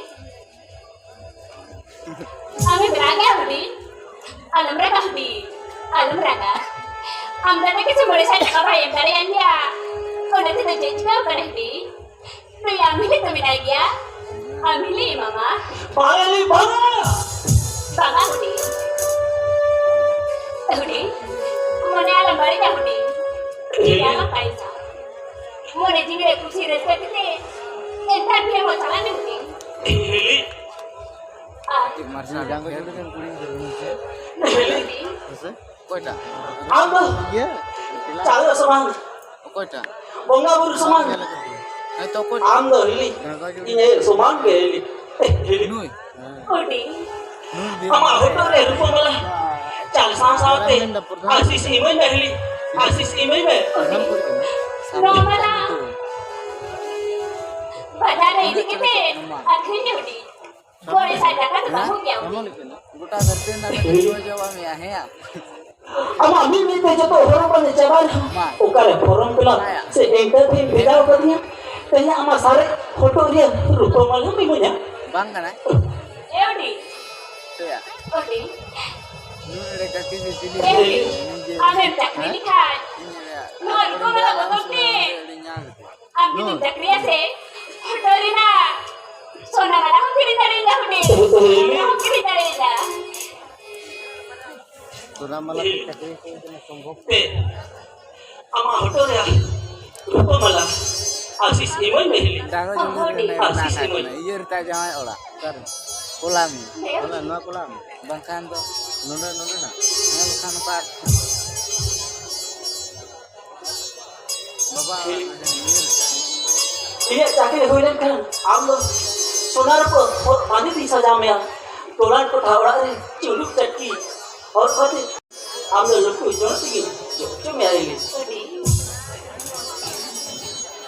ᱟᱢᱮᱢ ᱨᱟᱜᱟ ᱦᱩᱰᱤᱧ? ᱟᱞᱚᱢ ᱨᱟᱜᱟ ᱦᱩᱰᱤᱧ, ᱟᱞᱚᱢ ᱨᱟᱜᱟ᱾ ᱟᱢ ᱫᱟᱫᱟ ᱜᱮ ᱥᱮ ᱢᱚᱬᱮ ᱥᱟᱭ ᱴᱟᱠᱟ ᱵᱟᱭ ᱮᱢ ᱫᱟᱲᱮᱭᱟᱜ ᱜᱮᱭᱟ, ᱚᱱᱟ ᱛᱮᱫᱚ ᱪᱮᱫ ᱪᱤᱠᱟᱹᱣ ᱠᱟᱱᱟ ᱦᱩᱰᱤᱧ? ᱱᱩᱭ ᱟᱢ ᱦᱤᱞᱤ ᱛᱚ ᱢᱮᱱᱟᱭ ᱜᱮᱭᱟ, ᱟᱢ ᱦᱤᱞᱤ ᱮᱢᱟᱢᱟ᱾ ᱵᱟᱝ ᱦᱤᱞᱤ, ᱵᱟᱝᱟ᱾ ᱵᱟᱝᱟ ᱦᱩᱰᱤᱧ, ᱦᱩᱰᱤᱧ, ᱢᱚᱱᱮ ᱟᱞᱚᱢ ᱵᱟᱹᱲᱤᱡᱟ ᱦᱩᱰᱤᱧ, ᱴᱷᱤᱠ ᱜᱮᱭᱟ, ᱟᱞᱚᱢ ᱯᱟᱭᱥᱟ᱾ ᱢᱚᱱᱮ ᱡᱤᱣᱤ ᱨᱮ ᱠᱩᱥᱤ ᱨᱟᱹᱥᱠᱟᱹ ᱠᱟᱛᱮ ᱮᱱᱠᱷᱟᱱ ᱜᱮ ᱦᱚᱸ ᱪᱟᱞᱟᱜ ᱢᱮ ᱦᱩᱰᱤᱧ᱾ ᱦᱤᱞᱤ᱾ ᱟᱨ ᱢᱟᱨᱥᱟᱞ ᱡᱟᱸᱜᱟ ᱡᱩᱲᱤ ᱨᱮᱱ ᱠᱩᱲᱤ ᱜᱤᱫᱽᱨᱟᱹ ᱢᱮᱱᱛᱮ᱾ ᱦᱤᱞᱤ᱾ ᱦᱮᱸᱥᱮ? ᱚᱠᱚᱭᱴᱟᱜ? ᱟᱢ ᱫᱚ ᱤᱭᱟᱹ, ᱪᱟᱸᱫᱚ ᱥᱚᱢᱟᱱ᱾ ᱚᱠᱚᱭᱴᱟᱜ? ᱵᱚᱸᱜᱟ ᱵᱩᱨᱩ ᱥᱚᱢᱟᱱ᱾ ᱧᱮᱞ ᱟᱠᱟᱫ ᱠᱚᱣᱟ᱾ ᱦᱮᱸ ᱛᱚ, ᱚᱠᱚᱭᱴᱟᱜ? ᱟᱢ ᱫᱚ ᱦᱤᱞᱤ᱾ ᱡᱟᱸᱜᱟ ᱡᱩᱲᱤ᱾ ᱤᱧ ᱦᱮᱡ ᱥᱚᱢᱟᱱ ᱜᱮ ᱦᱤᱞᱤ᱾ ᱦᱤᱞᱤ᱾ ᱱᱩᱭ? ᱦᱩᱰᱤᱧ᱾ ᱱᱩᱭ ᱵᱤᱨ ᱟᱢᱟᱜ ᱦᱚᱴᱚᱜ ᱨᱮ ᱨᱩᱯᱟᱹ ᱢᱟᱞᱟ᱾ ᱪᱟᱞ ᱥᱟᱶ ᱥᱟᱶᱛᱮ ᱯᱨᱚᱫᱷᱟᱱ ᱢᱮᱱᱫᱟ, ᱯᱨᱚᱫᱷᱟᱱ᱾ ᱟᱥᱤᱥ ᱤᱢᱟᱹᱧ ᱢᱮ ᱦᱤᱞᱤ᱾ ᱟᱥᱤᱥ ᱤᱢᱟᱹᱧ ᱢᱮ᱾ ᱯᱨᱚᱫᱷᱟᱱ ᱠᱩᱲᱤ ᱠᱟᱱᱟ᱾ ᱱᱚᱣᱟ ᱢᱟᱞᱟ᱾ ᱵᱟᱡᱟᱨ ᱨᱮ ᱤᱫᱤ ᱠᱟᱛᱮ ᱟᱹᱠᱷᱨᱤᱧ ᱢᱮ ᱦᱩᱰᱤᱧ᱾ ᱢᱚᱬᱮ ᱥᱟᱭ ᱴᱟᱠᱟ ᱫᱚ ᱵᱟᱹᱱᱩᱜ ᱜᱮᱭᱟ ᱦᱩᱰᱤᱧ᱾ ᱜᱚᱴᱟ ᱫᱷᱟᱹᱨᱛᱤ ᱨᱮᱱᱟᱜ ᱠᱟᱹᱴᱤᱡ ᱠᱚ ᱡᱚᱢᱟ ᱢᱮᱭᱟ, ᱦᱮᱸᱭᱟ᱾ ᱟᱢᱟᱜ ᱢᱤᱫ ᱢᱤᱫ ᱛᱮ ᱡᱚᱛᱚ ᱦᱚᱨᱚᱜ ᱵᱟᱸᱫᱮ ᱪᱟᱵᱟᱭᱮᱱᱟ᱾ ᱚᱠᱟᱨᱮ ᱯᱷᱚᱨᱚᱢ ᱯᱷᱤᱞᱟᱯ ᱥᱮ ᱤᱱᱴᱟᱨᱵᱷᱤᱭᱩᱢ ᱵᱷᱮᱡᱟ ᱟᱠᱟᱫᱤᱧᱟ? ᱛᱮᱦᱮᱧ ᱟᱢᱟᱜ ᱥᱟᱨᱮᱡ ᱦᱚᱴᱚᱜ ᱨᱮᱭᱟᱜ ᱨᱩᱯᱟᱹ ᱢᱟᱞᱟᱢ ᱤᱢᱟᱹᱧᱟ᱾ ᱵᱟᱝ ᱠᱟᱱᱟᱭ᱾ ᱮ ᱚᱰᱤ᱾ ᱪᱮᱫ ᱭᱟ? ᱚᱰᱤ᱾ ᱱᱩᱭ ᱮᱲᱮ ᱠᱟᱹᱴᱤᱡ ᱥᱤᱥᱤᱞᱤ ᱮ ᱚᱰᱤ᱾ ᱱᱤᱡᱮ ᱟᱢᱮᱢ ᱪᱟᱹᱠᱨᱤ ᱦᱮᱸ? ᱞᱮᱠᱷᱟᱱ ᱤᱧ ᱮᱲᱮᱭᱟ᱾ ᱱᱚᱣᱟ ᱨᱩᱯᱟᱹ ᱢᱟᱞᱟ ᱵᱚᱫᱚᱞ ᱛᱮ ᱟᱹᱰᱤ ᱧᱟᱢ ᱠᱮᱫᱟ᱾ ᱟᱢ ᱡᱩᱫᱤᱢ ᱪᱟᱹᱠᱨᱤᱭᱟ ᱥᱮ, ᱦᱚᱴᱚᱜ ᱨᱮᱱᱟᱜ ᱥᱚᱱᱟ ᱢᱟᱞᱟ ᱦᱚᱸ ᱠᱤᱨᱤᱧ ᱫᱟᱲᱮᱭᱟᱜᱼᱟ ᱦᱩᱰᱤᱧ᱾ ᱥᱚᱱᱟ ᱦᱚᱸ ᱠᱤᱨᱤᱧ ᱫᱟᱲᱮᱭᱟᱜᱼᱟ᱾ ᱥᱚᱱᱟ ᱢᱟᱞᱟ ᱛᱮ ᱪᱟᱹᱠᱨᱤ ᱦᱚᱪᱚᱭ ᱠᱟᱱᱟ ᱥᱚᱢᱵᱷᱚᱵ᱾ ᱯᱮ, ᱟᱢᱟᱜ ᱦᱚᱴᱚᱜ ᱨᱮᱭᱟᱜ ᱨᱩᱯᱟᱹ ᱢᱟᱞᱟ ᱟᱥᱤᱥ ᱤᱢᱟᱹᱧ ᱢᱮ ᱦᱤᱞᱤ᱾ ᱰᱟᱝᱜᱚᱨ ᱡᱩᱞᱩ ᱨᱮ ᱢᱮᱱᱟᱜᱼᱟ, ᱟᱥᱤᱥ ᱤᱢᱟᱹᱧ ᱢᱮ᱾ ᱤᱭᱟᱹ ᱨᱮ ᱛᱟᱭ ᱡᱟᱶᱟᱭ ᱚᱲᱟᱜ᱾ ᱚᱠᱟᱨᱮ? ᱠᱚᱞᱟᱢ᱾ ᱦᱮᱸ᱾ ᱱᱚᱣᱟ ᱠᱚᱞᱟᱢ᱾ ᱵᱟᱝᱠᱷᱟᱱ ᱫᱚ ᱱᱚᱰᱮ, ᱱᱚᱰᱮᱱᱟᱜ᱾ ᱦᱮᱸ, ᱵᱟᱠᱷᱟᱱ ᱚᱠᱟ ᱵᱟᱵᱟ, ᱤᱧᱟᱹᱜ ᱪᱟᱹᱠᱨᱤ ᱦᱩᱭ ᱞᱮᱱᱠᱷᱟᱱ ᱟᱢ ᱫᱚ ᱥᱚᱱᱟ ᱨᱩᱯᱟᱹ ᱦᱚᱨᱚᱜ ᱵᱟᱸᱫᱮ ᱛᱤᱧ ᱥᱟᱡᱟᱣ ᱢᱮᱭᱟ᱾ ᱴᱚᱞᱟ ᱴᱚᱴᱷᱟ ᱚᱲᱟᱜ ᱨᱮ ᱪᱩᱞᱩᱠ ᱪᱟᱹᱴᱠᱤ ᱦᱚᱨᱚᱜ ᱠᱟᱛᱮ ᱟᱢ ᱫᱚ ᱞᱟᱹᱴᱩ ᱡᱚᱱᱚᱜ ᱛᱮᱜᱮ ᱡᱚᱢ ᱦᱚᱪᱚ ᱢᱮᱭᱟ ᱤᱧ᱾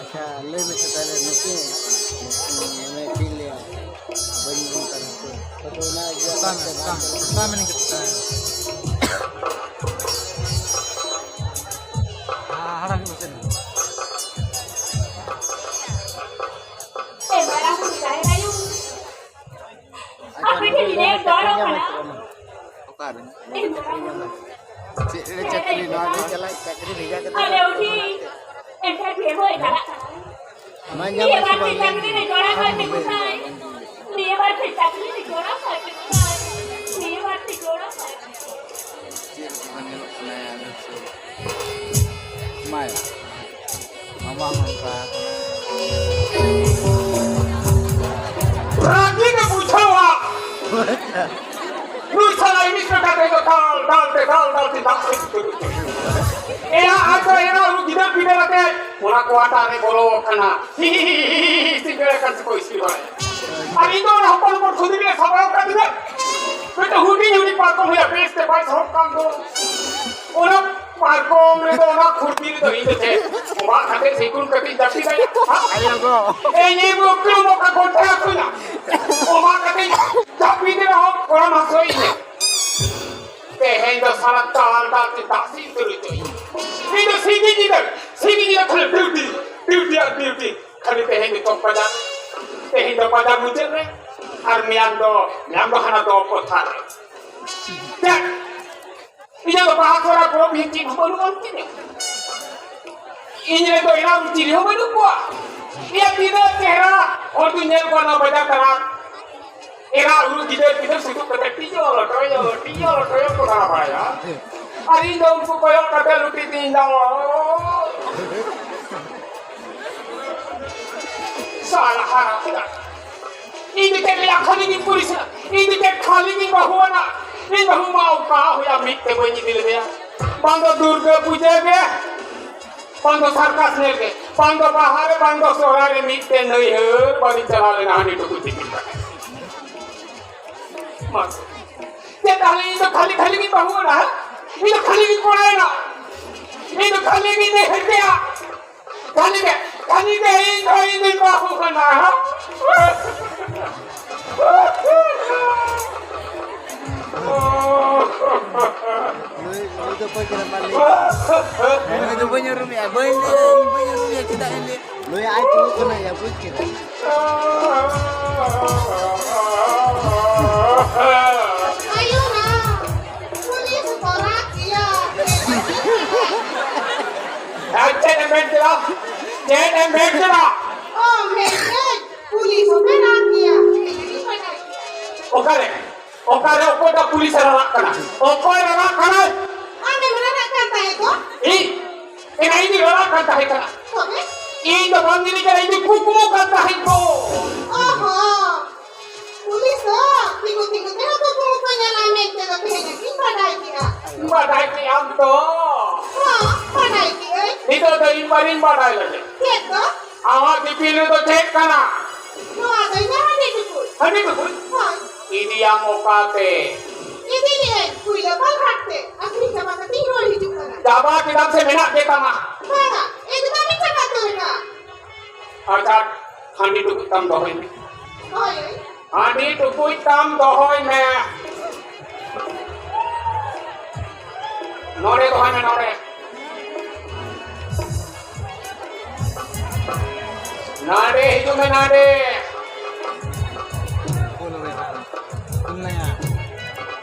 ᱟᱪᱪᱷᱟ, ᱞᱟᱹᱭ ᱢᱮᱥᱮ ᱛᱟᱦᱞᱮ ᱱᱩᱠᱤᱱ, ᱢᱟᱱᱮ ᱪᱮᱫ ᱤᱧ ᱞᱟᱹᱭᱟ? ᱵᱟᱹᱧ ᱢᱮᱱ ᱠᱟᱱᱟ ᱦᱟᱯᱮ᱾ ᱟᱫᱚ ᱚᱱᱟ ᱤᱭᱟᱹ ᱯᱚᱥᱛᱟᱣ ᱢᱮ, ᱯᱚᱥᱛᱟᱣ ᱢᱮ, ᱯᱚᱥᱛᱟᱣ ᱢᱮ, ᱱᱤᱝᱠᱟᱹ ᱯᱚᱥᱛᱟᱣ ᱢᱮ᱾ ᱦᱟ-, ᱦᱟᱲᱟᱢ ᱠᱚ ᱥᱮᱱ᱾ ᱟᱪᱪᱷᱟ, ᱱᱚᱰᱮ ᱫᱚ ᱪᱟᱹᱠᱨᱤ ᱧᱟᱢᱟᱭ ᱥᱮ ᱵᱟᱝ? ᱚᱠᱟᱨᱮ? ᱪᱮᱫ ᱨᱮ ᱪᱟᱹᱠᱨᱤ? ᱱᱚᱣᱟ ᱫᱚ ᱪᱟᱞᱟᱜ ᱪᱟᱹᱠᱨᱤ ᱵᱷᱮᱡᱟ ᱠᱟᱛᱮ ᱪᱟᱞᱟᱜ ᱠᱟᱱᱟ᱾ ᱢᱟ ᱧᱟᱢ ᱟᱥᱮ ᱵᱟᱝ? ᱧᱟᱢ ᱜᱮ᱾ ᱱᱤᱭᱟᱹ ᱵᱟᱨ ᱛᱮ ᱪᱟᱹᱠᱨᱤ ᱨᱮ ᱡᱚᱲᱟᱣ ᱠᱟᱜ ᱢᱮ᱾ ᱱᱤᱭᱟᱹ ᱵᱟᱨ ᱛᱮ ᱡᱚᱲᱟᱣ ᱠᱟᱜ ᱢᱮ᱾ ᱪᱮᱫ ᱞᱮᱠᱟ ᱧᱮᱞᱚᱜ ᱠᱟᱱᱟᱭᱟ ᱱᱩᱭ ᱥᱮ? ᱢᱟᱭᱟ᱾ ᱢᱟᱢᱟ ᱦᱚᱸ ᱚᱱᱠᱟ ᱠᱟᱱᱟ᱾ ᱨᱟᱹᱜᱤ ᱜᱮ ᱵᱩᱡᱷᱟᱹᱣᱟ᱾ ᱱᱩᱭ ᱥᱟᱞᱟ ᱤᱱᱤᱥᱯᱮᱠᱴᱟᱨ ᱫᱚ ᱫᱟᱞ, ᱫᱟᱞ ᱛᱮ, ᱫᱟᱞ, ᱫᱟᱞ ᱛᱮ, ᱫᱟᱞ ᱛᱮ᱾ ᱮᱭᱟ, ᱟᱨ ᱫᱚ ᱮᱭᱟ, ᱩᱱᱤ ᱜᱤᱫᱟᱹᱨ ᱯᱤᱫᱟᱹᱨ ᱟᱛᱮ ᱚᱱᱟ quarter ᱨᱮ ᱵᱚᱞᱚ ᱟᱠᱟᱱᱟ᱾ ᱦᱤ, ᱦᱤ, ᱦᱤ, ᱦᱤ, ᱦᱤ, ᱤᱥᱤᱱ ᱵᱮᱲᱟ ᱠᱟᱱ ᱥᱮᱠᱚ ᱤᱥᱤᱱ ᱵᱟᱲᱟᱭᱟ᱾ ᱟᱨ ᱤᱧ ᱫᱚ ᱚᱱᱟ ᱦᱚᱯᱚᱱ ᱦᱚᱯᱚᱱ ᱠᱷᱩᱫᱤ ᱨᱮ ᱥᱟᱵᱟᱣ ᱠᱟᱫᱤᱧᱟ᱾ ᱢᱤᱫᱴᱮᱱ ᱦᱩᱰᱤᱧ ᱦᱩᱰᱤᱧ ᱯᱟᱨᱠᱚᱢ ᱦᱩᱭᱩᱜᱼᱟ, ᱵᱮᱥ ᱛᱮ ᱵᱟᱭ ᱥᱟᱦᱚᱵ ᱠᱟᱱ ᱫᱚ᱾ ᱚᱱᱟ ᱯᱟᱨᱠᱚᱢ ᱨᱮᱫᱚ ᱚᱱᱟ ᱠᱷᱩᱨᱯᱤ ᱨᱮᱫᱚ ᱤᱧ ᱫᱚ ᱪᱮᱫ ᱚᱵᱟᱜ ᱠᱟᱛᱮ ᱥᱤᱠᱩᱱ ᱠᱟᱛᱮᱧ ᱡᱟᱹᱯᱤᱫ ᱫᱟᱲᱮᱭᱟᱜᱼᱟ? ᱟᱭᱳ ᱜᱚ᱾ ᱮ, ᱤᱧ ᱵᱚ ᱩᱠᱤᱞ ᱵᱚ ᱠᱟ ᱜᱚᱱᱴᱷᱮ ᱦᱟᱹᱥᱩᱧᱟ᱾ ᱚᱵᱟᱜ ᱠᱟᱛᱮᱧ ᱡᱟᱹᱯᱤᱫ ᱨᱮᱦᱚᱸ ᱜᱚᱲᱚᱢ ᱦᱟᱹᱥᱩᱭᱤᱧᱟ᱾ ᱛᱮᱦᱮᱧ ᱫᱚ ᱥᱟᱞᱟ ᱛᱟᱞ ᱛᱟᱞ ᱛᱮ ᱫᱟᱜ ᱥᱤᱫ ᱩᱛᱟᱹᱨ ᱦᱚᱪᱚᱭ᱾ ᱤᱧ ᱫᱚ ᱥᱤᱧ ᱧᱤᱫᱟᱹ, ᱥᱤᱧ ᱧᱤᱫᱟᱹ ᱠᱷᱟᱹᱞᱤ ᱰᱤᱭᱩᱴᱤ, ᱰᱤᱭᱩᱴᱤ ᱟᱨ ᱰᱤᱭᱩᱴᱤ᱾ ᱠᱷᱟᱹᱞᱤ ᱛᱮᱦᱮᱧ ᱱᱤᱛᱚᱜ ᱵᱟᱡᱟᱨ, ᱛᱮᱦᱮᱧ ᱫᱚ ᱵᱟᱡᱟᱨ ᱢᱩᱪᱟᱹᱫ ᱨᱮ, ᱟᱨ ᱢᱮᱭᱟᱝ ᱫᱚ, ᱢᱮᱭᱟᱝ ᱫᱚ ᱦᱟᱱᱟ ᱫᱚ ᱯᱚᱛᱷᱟ ᱨᱮ᱾ ᱪᱮᱫ? ᱤᱧᱟᱹᱜ ᱫᱚ ᱵᱟᱦᱟ ᱥᱚᱦᱨᱟᱭ ᱯᱚᱨᱚᱵᱽ ᱦᱮᱸ ᱪᱮᱫ ᱦᱚᱸ ᱵᱟᱹᱱᱩᱜ ᱟᱱ ᱛᱤᱧᱟᱹ᱾ ᱤᱧ ᱨᱮᱱ ᱫᱚ ᱮᱨᱟ ᱩᱨᱩ ᱪᱤᱞᱤ ᱦᱚᱸ ᱵᱟᱹᱱᱩᱜ ᱠᱚᱣᱟ᱾ ᱤᱭᱟᱹ ᱛᱤᱱᱟᱹᱜ ᱪᱮᱦᱨᱟ ᱦᱚᱲ ᱫᱩᱧ ᱧᱮᱞ ᱠᱚᱣᱟ ᱱᱚᱣᱟ ᱵᱟᱡᱟᱨ ᱛᱟᱞᱟ᱾ ᱮᱨᱟ ᱩᱨᱩ ᱜᱤᱫᱟᱹᱨ ᱯᱤᱫᱟᱹᱨ ᱥᱩᱫᱩ ᱠᱟᱛᱮ ᱴᱤᱭᱚ ᱞᱚᱴᱚᱭᱚ, ᱴᱤᱭᱚ ᱞᱚᱴᱚᱭᱚ ᱠᱚ ᱫᱟᱬᱟ ᱵᱟᱲᱟᱭᱟ᱾ ᱟᱨ ᱤᱧ ᱫᱚ ᱩᱱᱠᱩ ᱠᱚᱭᱚᱜ ᱠᱟᱛᱮ ᱞᱩᱴᱤ ᱛᱤᱧ ᱫᱟᱢ᱾ ᱥᱟᱞᱟ ᱦᱟᱨᱟ ᱠᱮᱫᱟ᱾ ᱤᱧ ᱫᱚ ᱪᱮᱫ ᱞᱟᱹᱭᱟ ᱠᱷᱟᱹᱞᱤ ᱜᱤᱧ ᱯᱩᱞᱤᱥ ᱮᱱᱟ᱾ ᱤᱧ ᱫᱚ ᱪᱮᱫ ᱠᱷᱟᱹᱞᱤ ᱜᱤᱧ ᱵᱟᱹᱦᱩ ᱟᱱᱟ᱾ ᱤᱧ ᱵᱟᱹᱦᱩ ᱢᱟ ᱚᱠᱟ ᱦᱩᱭᱟ ᱢᱤᱫ ᱛᱮ ᱵᱟᱹᱧ ᱤᱫᱤ ᱞᱮᱫᱮᱭᱟ᱾ ᱵᱟᱝ ᱫᱚ ᱫᱩᱨᱜᱟᱹ ᱯᱩᱡᱟᱹ ᱜᱮ, ᱵᱟᱝ ᱫᱚ ᱥᱟᱨᱠᱟᱥ ᱧᱮᱞ ᱜᱮ, ᱵᱟᱝ ᱫᱚ ᱵᱟᱦᱟ ᱨᱮ, ᱵᱟᱝ ᱫᱚ ᱥᱚᱦᱨᱟᱭ ᱨᱮ ᱢᱤᱫ ᱛᱮ ᱱᱟᱹᱭᱦᱟᱹᱨ ᱵᱟᱹᱧ ᱪᱟᱞᱟᱣ ᱞᱮᱱᱟ ᱦᱟᱺᱰᱤ ᱴᱩᱠᱩᱡ ᱫᱤᱯᱤᱞ ᱠᱟᱛᱮ᱾ ᱢᱟᱥᱮ᱾ ᱪᱮᱫ ᱛᱟᱦᱞᱮ ᱤᱧ ᱫᱚ ᱠᱷᱟᱹᱞᱤ ᱠᱷᱟᱹᱞᱤ ᱜᱤᱧ ᱵᱟᱹᱦᱩ ᱮᱱᱟ, ᱦᱮᱸ? ᱤᱧ ᱫᱚ ᱠᱷᱟᱹᱞᱤ ᱜᱤᱧ ᱠᱚᱲᱟ ᱮᱱᱟ᱾ ᱤᱧ ᱫᱚ ᱠᱷᱟᱹᱞᱤ ᱜᱤᱧ ᱱᱟᱹᱭᱦᱟᱹᱨ ᱠᱮᱜᱼᱟ᱾ ᱠᱷᱟᱹᱞᱤ ᱜᱮ, ᱠᱷᱟᱹᱞᱤ ᱜᱮ ᱤᱧ ᱫᱚ ᱤᱧ ᱫᱩᱧ ᱵᱟᱹᱦᱩ ᱠᱟᱱᱟ᱾ ᱱᱩᱭ, ᱱᱩᱭ ᱫᱚ ᱚᱠᱚᱭ ᱠᱟᱱᱟ ᱢᱟ ᱞᱟᱹᱭ ᱢᱮ? ᱱᱩᱭ ᱫᱚ ᱵᱟᱹᱧ ᱩᱨᱩᱢᱮᱭᱟ, ᱵᱟᱹᱧ ᱞᱟᱹᱭᱟ, ᱤᱧ ᱵᱟᱹᱧ ᱩᱨᱩᱢᱮᱭᱟ, ᱪᱮᱫᱟᱜ ᱤᱧ ᱞᱟᱹᱭᱟ? ᱱᱩᱭ ᱟᱡ ᱛᱮᱜᱮ ᱠᱟᱱᱟᱭᱟ, ᱵᱩᱡᱽ ᱠᱮᱫᱟ? ᱟᱭᱳ ᱢᱟ, ᱯᱩᱞᱤᱥ ᱠᱚ ᱨᱟᱜ ᱜᱮᱭᱟ᱾ ᱟᱨ ᱪᱮᱫ ᱮᱢ ᱢᱮᱱ ᱠᱮᱫᱟ? ᱪᱮᱫ ᱮᱢ ᱢᱮᱱ ᱠᱮᱫᱟ? ᱚ, ᱢᱮᱱᱫᱟᱹᱧ, ᱯᱩᱞᱤᱥ ᱦᱚᱸᱯᱮ ᱨᱟᱜ ᱜᱮᱭᱟ᱾ ᱚᱠᱟᱨᱮ? ᱚᱠᱟᱨᱮ ᱚᱠᱚᱭᱴᱟᱜ ᱯᱩᱞᱤᱥ ᱮ ᱨᱟᱨᱟᱜ ᱠᱟᱱᱟ? ᱚᱠᱚᱭ ᱨᱟᱨᱟᱜ ᱠᱟᱱᱟᱭ? ᱟᱢᱮᱢ ᱨᱟᱨᱟᱜ ᱠᱟᱱ ᱛᱟᱦᱮᱸ ᱫᱚ᱾ ᱤᱧ? ᱮᱱᱟ ᱤᱧ ᱨᱟᱨᱟᱜ ᱠᱟᱱ ᱛᱟᱦᱮᱸ ᱠᱟᱱᱟ᱾ ᱛᱚᱵᱮ? ᱤᱧ ᱫᱚ ᱵᱟᱝ ᱧᱮᱞᱤᱧ ᱠᱟᱱᱟ, ᱤᱧ ᱫᱚ ᱠᱩᱠᱢᱩ ᱠᱟᱱ ᱛᱟᱦᱮᱸ ᱠᱚ᱾ ᱚᱦᱚ᱾ ᱯᱩᱞᱤᱥ ᱫᱚ ᱛᱤᱸᱜᱩ ᱛᱤᱸᱜᱩ ᱛᱮᱦᱚᱸ ᱠᱩᱠᱢᱩ ᱠᱚ ᱧᱮᱞᱟ ᱢᱮᱱᱛᱮ ᱫᱚ ᱛᱮᱦᱮᱧ ᱜᱤᱧ ᱵᱟᱰᱟᱭ ᱠᱮᱜᱼᱟ᱾ ᱵᱟᱰᱟᱭ ᱠᱮᱜᱼᱟᱢ ᱛᱚ? ᱦᱚᱸ, ᱵᱟᱰᱟᱭ ᱠᱮᱜᱼᱟᱹᱧ᱾ ᱱᱤᱛᱚᱜ ᱫᱚ ᱤᱧ ᱵᱟᱹᱧ ᱵᱟᱰᱟᱭ ᱞᱟᱹᱜᱤᱫ᱾ ᱪᱮᱫ ᱫᱚ? ᱟᱢᱟᱜ ᱫᱤᱯᱤᱞ ᱨᱮᱫᱚ ᱪᱮᱫ ᱠᱟᱱᱟ? ᱱᱚᱣᱟ ᱫᱚ ᱤᱧᱟᱹᱜ ᱦᱟᱺᱰᱤ ᱴᱩᱠᱩᱡ᱾ ᱦᱟᱺᱰᱤ ᱴᱩᱠᱩᱡ? ᱦᱳᱭ᱾ ᱤᱫᱤᱭᱟᱢ ᱚᱠᱟᱛᱮ? ᱤᱫᱤ ᱞᱮᱜᱼᱟᱹᱧ ᱠᱩᱭᱞᱟᱹᱯᱟᱞ ᱦᱟᱴ ᱛᱮ᱾ ᱟᱹᱠᱷᱨᱤᱧ ᱪᱟᱵᱟ ᱠᱟᱛᱮᱧ ᱨᱩᱣᱟᱹᱲ ᱦᱤᱡᱩᱜ ᱠᱟᱱᱟ᱾ ᱪᱟᱵᱟ ᱠᱮᱫᱟᱢ ᱥᱮ ᱢᱮᱱᱟᱜ ᱜᱮ ᱛᱟᱢᱟ? ᱵᱟᱝᱟ, ᱮᱠᱫᱚᱢ ᱤᱧ ᱪᱟᱵᱟ ᱩᱛᱟᱹᱨ ᱮᱫᱟ᱾ ᱟᱪᱪᱷᱟ, ᱦᱟᱺᱰᱤ ᱴᱩᱠᱩᱡ ᱛᱟᱢ ᱫᱚᱦᱚᱭ ᱢᱮ᱾ ᱦᱳᱭ᱾ ᱦᱟᱺᱰᱤ ᱴᱩᱠᱩᱡ ᱛᱟᱢ ᱫᱚᱦᱚᱭ ᱢᱮ᱾ ᱱᱚᱰᱮ ᱫᱚᱦᱚᱭ ᱢᱮ, ᱱᱚᱰᱮ᱾ ᱱᱚᱰᱮ ᱦᱤᱡᱩᱜ ᱢᱮ, ᱱᱚᱰᱮ᱾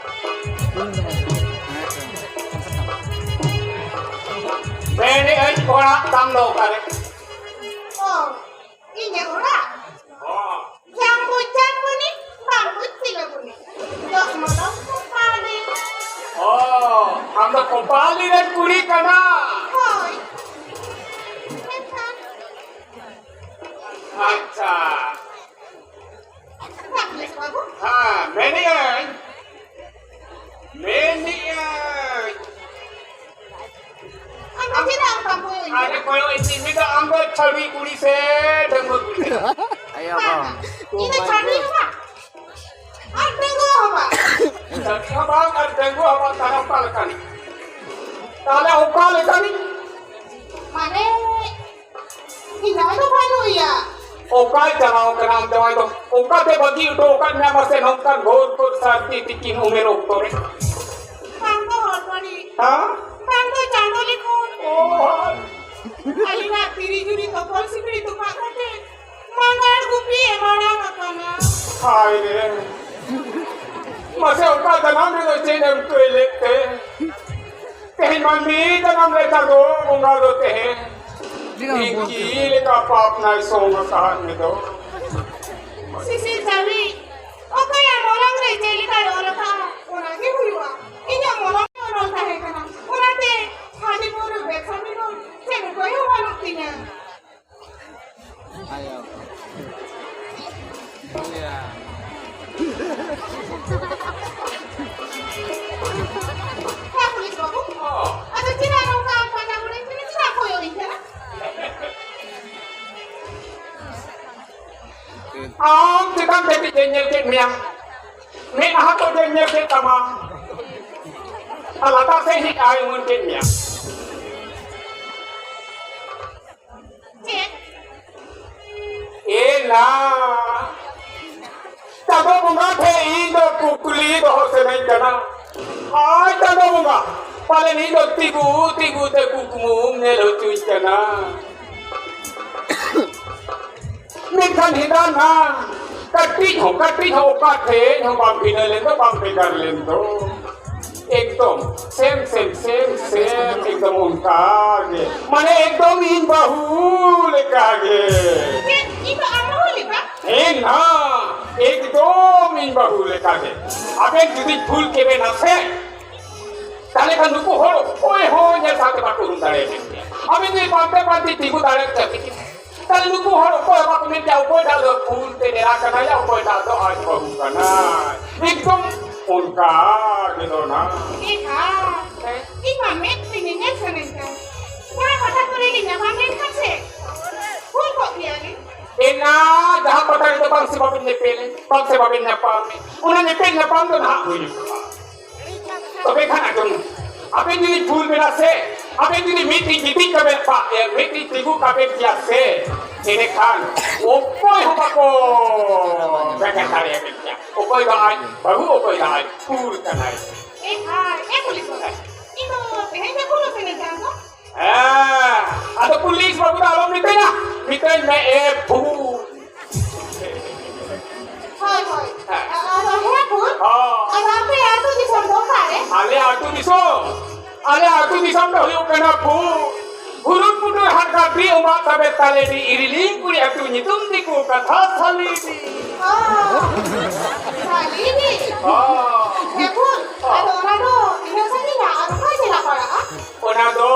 ᱢᱮᱱᱮᱫ ᱟᱹᱧ, ᱚᱲᱟᱜ ᱛᱟᱢ ᱫᱚ ᱚᱠᱟᱨᱮ? ᱚ, ᱤᱧᱟᱹᱜ ᱚᱲᱟᱜ? ᱚ᱾ ᱡᱟᱢᱵᱩ ᱡᱟᱢᱵᱩᱱᱤ, ᱵᱟᱢᱵᱩ ᱛᱤᱞᱟᱹᱵᱩᱱᱤ᱾ ᱫᱚᱥ ᱢᱚᱫᱚᱢ ᱠᱚᱯᱟᱞᱤ᱾ ᱚ, ᱟᱢ ᱫᱚ ᱠᱚᱯᱟᱞᱤ ᱨᱮᱱ ᱠᱩᱲᱤ ᱠᱟᱱᱟ? ᱦᱳᱭ᱾ ᱢᱮᱱᱠᱷᱟᱱ ᱟᱪᱪᱷᱟ᱾ ᱵᱟᱠᱞᱮᱥ ᱵᱟᱹᱵᱩ᱾ ᱦᱮᱸ, ᱢᱮᱱᱮᱫ ᱟᱹᱧ, ᱢᱮᱱᱮᱫ ᱟᱹᱧ᱾ ᱟᱢ ᱫᱚ ᱪᱮᱫᱟᱜ ᱚᱱᱠᱟᱢ ᱠᱚᱭᱚᱜ ᱤᱧ ᱠᱟᱱᱟ? ᱟᱨᱮ ᱠᱚᱭᱚᱜ ᱤᱧ ᱢᱮ, ᱟᱢ ᱫᱚ ᱪᱷᱟᱹᱲᱣᱤ ᱠᱩᱲᱤ ᱥᱮ ᱰᱟᱺᱜᱩᱣᱟᱹ ᱠᱩᱲᱤ? ᱟᱭᱳ ᱵᱟᱵᱟ᱾ ᱤᱧ ᱫᱚ ᱪᱷᱟᱹᱲᱣᱤ ᱦᱚᱸ ᱵᱟᱝ᱾ ᱟᱨ ᱰᱟᱺᱜᱩᱣᱟᱹ ᱦᱚᱸ ᱵᱟᱝ᱾ ᱪᱷᱟᱹᱲᱣᱤ ᱦᱚᱸ ᱵᱟᱝ ᱟᱨ ᱰᱟᱺᱜᱩᱣᱟᱹ ᱦᱚᱸ ᱵᱟᱝ, ᱛᱟᱦᱞᱮ ᱚᱠᱟ ᱞᱮᱠᱟᱱᱤᱡ? ᱛᱟᱦᱞᱮ ᱚᱠᱟ ᱞᱮᱠᱟᱱᱤᱡ? ᱢᱟᱱᱮ, ᱤᱧ ᱡᱟᱶᱟᱭ ᱫᱚ ᱵᱟᱹᱱᱩᱜ ᱮᱭᱟ᱾ ᱚᱠᱟᱭ ᱪᱟᱞᱟᱣ ᱠᱟᱱᱟ ᱟᱢ ᱡᱟᱶᱟᱭ ᱫᱚ? ᱚᱠᱟᱛᱮ ᱵᱟᱹᱜᱤ ᱦᱚᱴᱚ ᱟᱠᱟᱫ ᱢᱮᱭᱟ ᱢᱟᱥᱮ ᱱᱚᱝᱠᱟᱱ ᱜᱷᱳᱨ ᱜᱷᱳᱨ ᱥᱟᱹᱨᱫᱤ ᱛᱤᱠᱤᱱ ᱩᱢᱮᱨ ᱚᱠᱛᱚ ᱨᱮ? ᱵᱟᱝ ᱫᱚ ᱦᱚᱲ ᱵᱟᱹᱲᱤᱡ᱾ ᱦᱮᱸ? ᱵᱟᱝ ᱫᱚ ᱪᱟᱸᱫᱚ ᱞᱤᱠᱷᱚᱱ᱾ ᱚ᱾ ᱟᱹᱞᱤᱧᱟᱜ ᱛᱤᱨᱤ ᱡᱩᱨᱤ ᱛᱚᱯᱚᱞ ᱥᱤᱠᱲᱤ ᱛᱚᱯᱟᱜ ᱠᱟᱛᱮ ᱢᱟᱸᱜᱟᱲ ᱜᱩᱯᱤ ᱮ ᱢᱟᱲᱟᱝ ᱟᱠᱟᱱᱟ᱾ ᱦᱟᱭ ᱨᱮ᱾ ᱢᱟᱥᱮ ᱚᱠᱟ ᱡᱟᱱᱟᱢ ᱨᱮᱫᱚ ᱪᱮᱫ ᱮᱢ ᱠᱟᱹᱭ ᱞᱮᱫ ᱛᱮ? ᱛᱮᱦᱮᱧ ᱢᱟ ᱢᱤᱫ ᱡᱟᱱᱟᱢ ᱨᱮ ᱪᱟᱸᱫᱚ ᱵᱚᱸᱜᱟ ᱫᱚ ᱛᱮᱦᱮᱧ ᱰᱷᱤᱝᱠᱤ ᱞᱮᱠᱟ ᱯᱟᱯ ᱱᱟᱭ ᱥᱚᱝ ᱟᱠᱟᱫ ᱢᱮ ᱫᱚ᱾ ᱥᱤᱥᱤᱨ ᱡᱟᱹᱣᱤᱡ ᱚᱠᱚᱭᱟᱜ ᱢᱚᱞᱚᱝ ᱨᱮ ᱪᱮᱫ ᱞᱮᱠᱟᱭ ᱚᱞ ᱟᱠᱟᱫᱼᱟ, ᱚᱱᱟ ᱜᱮ ᱦᱩᱭᱩᱜᱼᱟ᱾ ᱤᱧᱟᱹᱜ ᱢᱚᱞᱚᱝ ᱨᱮ ᱚᱞ ᱛᱟᱦᱮᱸ ᱠᱟᱱᱟ, ᱚᱱᱟᱛᱮ ᱦᱟᱺᱰᱤ ᱯᱟᱹᱣᱨᱟᱹ ᱵᱮᱵᱽᱥᱟ ᱢᱮᱱᱟᱜ ᱪᱮᱫ ᱩᱯᱟᱹᱭ ᱦᱚᱸ ᱵᱟᱹᱱᱩᱜ ᱛᱤᱧᱟ᱾ ᱟᱭᱳ᱾ ᱤᱭᱟᱹ᱾ ᱦᱮᱸ, ᱯᱩᱞᱤᱥ ᱵᱟᱹᱵᱩ᱾ ᱟᱫᱚ ᱪᱮᱫᱟᱜ ᱱᱚᱝᱠᱟ ᱟᱢ ᱯᱟᱸᱡᱟ ᱵᱟᱲᱟᱧ ᱠᱟᱱᱟ? ᱪᱮᱫᱟᱜ ᱠᱚᱭᱚᱜ ᱤᱧ ᱠᱟᱱᱟ? ᱟᱢ ᱪᱮᱛᱟᱱ ᱠᱟᱹᱴᱤᱡ ᱮ ᱧᱮᱞ ᱠᱮᱫ ᱢᱮᱭᱟ, ᱢᱮᱫᱦᱟ ᱠᱚ ᱧᱮᱞ ᱠᱮᱫ ᱛᱟᱢᱟ, ᱟᱨ ᱞᱟᱛᱟᱨ ᱥᱮᱫ ᱦᱮᱡ ᱟᱭ ᱩᱢᱟᱹᱱ ᱠᱮᱫ ᱢᱮᱭᱟ᱾ ᱪᱮᱫ? ᱮ ᱱᱟ, ᱪᱟᱸᱫᱚ ᱵᱚᱸᱜᱟ ᱴᱷᱮᱱ ᱤᱧ ᱫᱚ ᱠᱩᱠᱞᱤ ᱫᱚᱦᱚ ᱥᱟᱱᱟᱧ ᱠᱟᱱᱟ᱾ ᱟᱭ ᱪᱟᱸᱫᱚ ᱵᱚᱸᱜᱟ, ᱯᱟᱞᱮᱱ ᱤᱧ ᱫᱚ ᱛᱤᱸᱜᱩ ᱛᱤᱸᱜᱩ ᱛᱮ ᱠᱩᱠᱢᱩᱢ ᱧᱮᱞ ᱦᱚᱪᱚᱧ ᱠᱟᱱᱟ᱾ ᱢᱮᱱᱠᱷᱟᱱ ᱦᱮᱸᱫᱟ ᱱᱟ ᱠᱟᱹᱴᱤᱡ ᱦᱚᱸ ᱠᱟᱹᱴᱤᱡ ᱦᱚᱸ ᱚᱠᱟ ᱴᱷᱮᱡ ᱦᱚᱸ ᱵᱟᱢ ᱵᱷᱤᱱᱟᱹ ᱞᱮᱱ ᱫᱚ, ᱵᱟᱢ ᱵᱷᱮᱜᱟᱨ ᱞᱮᱱ ᱫᱚ᱾ ᱮᱠᱫᱚᱢ ᱥᱮᱢ ᱥᱮᱢ ᱥᱮᱢ ᱥᱮᱢ ᱮᱠᱫᱚᱢ ᱚᱱᱠᱟ ᱜᱮ, ᱢᱟᱱᱮ ᱮᱠᱫᱚᱢ ᱤᱧ ᱵᱟᱹᱦᱩ ᱞᱮᱠᱟ ᱜᱮ᱾ ᱪᱮᱫ? ᱤᱧ ᱫᱚ ᱟᱢ ᱵᱟᱹᱦᱩ ᱞᱮᱠᱟ? ᱦᱮᱸ ᱱᱟ, ᱮᱠᱫᱚᱢ ᱤᱧ ᱵᱟᱹᱦᱩ ᱞᱮᱠᱟ ᱜᱮ᱾ ᱟᱵᱮᱱ ᱡᱩᱫᱤ ᱵᱷᱩᱞ ᱠᱮᱵᱮᱱᱟ ᱥᱮ, ᱛᱟᱦᱞᱮ ᱠᱷᱟᱱ ᱱᱩᱠᱩ ᱦᱚᱲ ᱚᱠᱚᱭ ᱦᱚᱸ ᱧᱮᱞ ᱥᱟᱶᱛᱮ ᱵᱟᱠᱚ ᱩᱨᱩᱢ ᱫᱟᱲᱮᱭᱟᱵᱮᱱ ᱜᱮᱭᱟ᱾ ᱟᱵᱮᱱ ᱡᱩᱫᱤ ᱯᱟᱱᱛᱮ ᱯᱟᱱᱛᱮ ᱛᱤᱸᱜᱩ ᱫᱟᱲᱮ ᱠᱟᱛᱮ, ᱛᱟᱦᱞᱮ ᱱᱩᱠᱩ ᱦᱚᱲ ᱚᱠᱚᱭ ᱦᱚᱸ ᱵᱟᱠᱚ ᱢᱮᱱ ᱠᱮᱭᱟ, ᱚᱠᱚᱭᱴᱟᱜ ᱫᱚ ᱵᱷᱩᱞ ᱛᱮ ᱰᱮᱨᱟ ᱠᱟᱱᱟᱭᱟ, ᱚᱠᱚᱭᱴᱟᱜ ᱫᱚ ᱟᱡ ᱵᱟᱹᱦᱩ ᱠᱟᱱᱟᱭ᱾ ᱮᱠᱫᱚᱢ ᱚᱱᱠᱟ ᱜᱮ ᱫᱚ ᱱᱟ᱾ ᱮ ᱦᱟ, ᱤᱧ ᱢᱟ ᱢᱮᱫ ᱛᱮ ᱧᱮᱧᱮᱞ ᱥᱟᱱᱟᱧ ᱠᱟᱱ᱾ ᱚᱱᱟ ᱠᱟᱛᱷᱟ ᱠᱚᱨᱮ ᱜᱮ ᱧᱟᱯᱟᱢ ᱞᱮᱱᱠᱷᱟᱱ ᱥᱮ, ᱦᱩᱭ ᱠᱚᱜ ᱜᱮᱭᱟ ᱞᱮ᱾ ᱮᱱᱟ, ᱡᱟᱦᱟᱸ ᱯᱟᱛᱟ ᱨᱮᱫᱚ ᱵᱟᱝ ᱥᱮ ᱵᱟᱵᱮᱱ ᱧᱮᱯᱮᱞ, ᱵᱟᱝ ᱥᱮ ᱵᱟᱵᱮᱱ ᱧᱟᱯᱟᱢ, ᱚᱱᱟ ᱧᱮᱯᱮᱞ ᱧᱟᱯᱟᱢ ᱫᱚ ᱱᱟᱦᱟᱜ ᱦᱩᱭᱩᱜᱼᱟ᱾ ᱛᱚᱵᱮ ᱠᱷᱟᱱ ᱟᱸᱡᱚᱢ, ᱟᱵᱮᱱ ᱡᱩᱫᱤ ᱵᱷᱩᱞ ᱢᱮᱱᱟᱜ ᱥᱮ, ᱟᱵᱮᱱ ᱡᱩᱫᱤ ᱢᱤᱫᱴᱤᱡ ᱜᱤᱛᱤᱡ ᱠᱟᱵᱮᱱ ᱯᱟᱜ, ᱮ, ᱢᱤᱫᱴᱤᱡ ᱛᱤᱸᱜᱩ ᱠᱟᱵᱮᱱ ᱜᱮᱭᱟ ᱥᱮ, ᱮᱸᱰᱮᱠᱷᱟᱱ ᱚᱠᱚᱭ ᱦᱚᱸ ᱵᱟᱠᱚ ᱵᱮᱸᱜᱮᱫ ᱫᱟᱲᱮᱭᱟᱵᱮᱱ ᱜᱮᱭᱟ᱾ ᱚᱠᱚᱭ ᱫᱚ ᱟᱡ ᱵᱟᱹᱦᱩ, ᱚᱠᱚᱭ ᱫᱚ ᱟᱡ ᱠᱩᱲ ᱠᱟᱱᱟᱭ᱾ ᱮ ᱵᱷᱟᱭ, ᱮ ᱯᱩᱞᱤᱥ ᱵᱟᱵᱟ, ᱤᱧ ᱫᱚ ᱛᱮᱦᱮᱧ ᱜᱮ ᱠᱩᱞ ᱥᱟᱱᱟᱧ ᱠᱟᱱ ᱫᱚ᱾ ᱦᱮᱸ, ᱟᱫᱚ ᱯᱩᱞᱤᱥ ᱵᱟᱹᱵᱩ ᱫᱚ ᱟᱞᱚᱢ ᱢᱮᱛᱟᱭᱟ, ᱢᱮᱛᱟᱹᱧ ᱢᱮ ᱮ ᱵᱷᱩᱞ᱾ ᱦᱳᱭ, ᱦᱳᱭ᱾ ᱦᱮᱸ᱾ ᱟᱫᱚ ᱦᱮᱸ ᱵᱷᱩᱞ? ᱦᱚᱸ᱾ ᱟᱫᱚ ᱟᱯᱮ ᱟᱹᱛᱩ ᱫᱤᱥᱚᱢ ᱫᱚ ᱚᱠᱟᱨᱮ? ᱟᱞᱮ ᱟᱹᱛᱩ ᱫᱤᱥᱚᱢ, ᱟᱞᱮ ᱟᱹᱛᱩ ᱫᱤᱥᱚᱢ ᱫᱚ ᱦᱩᱭᱩᱜ ᱠᱟᱱᱟ ᱵᱷᱩᱞ᱾ ᱦᱩᱨᱩᱫ ᱯᱩᱴᱩᱨ ᱦᱟᱰᱜᱟᱨ ᱵᱤ ᱚᱢᱟᱜ ᱛᱟᱵᱮ ᱛᱟᱞᱮ ᱰᱤ ᱤᱨᱤᱞᱤᱧ ᱠᱩᱲᱤ ᱟᱹᱛᱩ ᱧᱩᱛᱩᱢ ᱫᱤᱠᱩ ᱠᱟᱛᱷᱟ ᱥᱟᱞᱤᱰᱤ᱾ ᱚ, ᱥᱟᱞᱤᱰᱤ᱾ ᱚ᱾ ᱦᱮᱸ ᱵᱷᱩᱞ, ᱟᱫᱚ ᱚᱱᱟ ᱫᱚ ᱛᱤᱱᱟᱹᱜ ᱥᱟᱺᱜᱤᱧᱟ ᱟᱨ ᱚᱠᱟ ᱡᱮᱞᱟ ᱯᱟᱲᱟᱜᱼᱟ? ᱚᱱᱟ ᱫᱚ,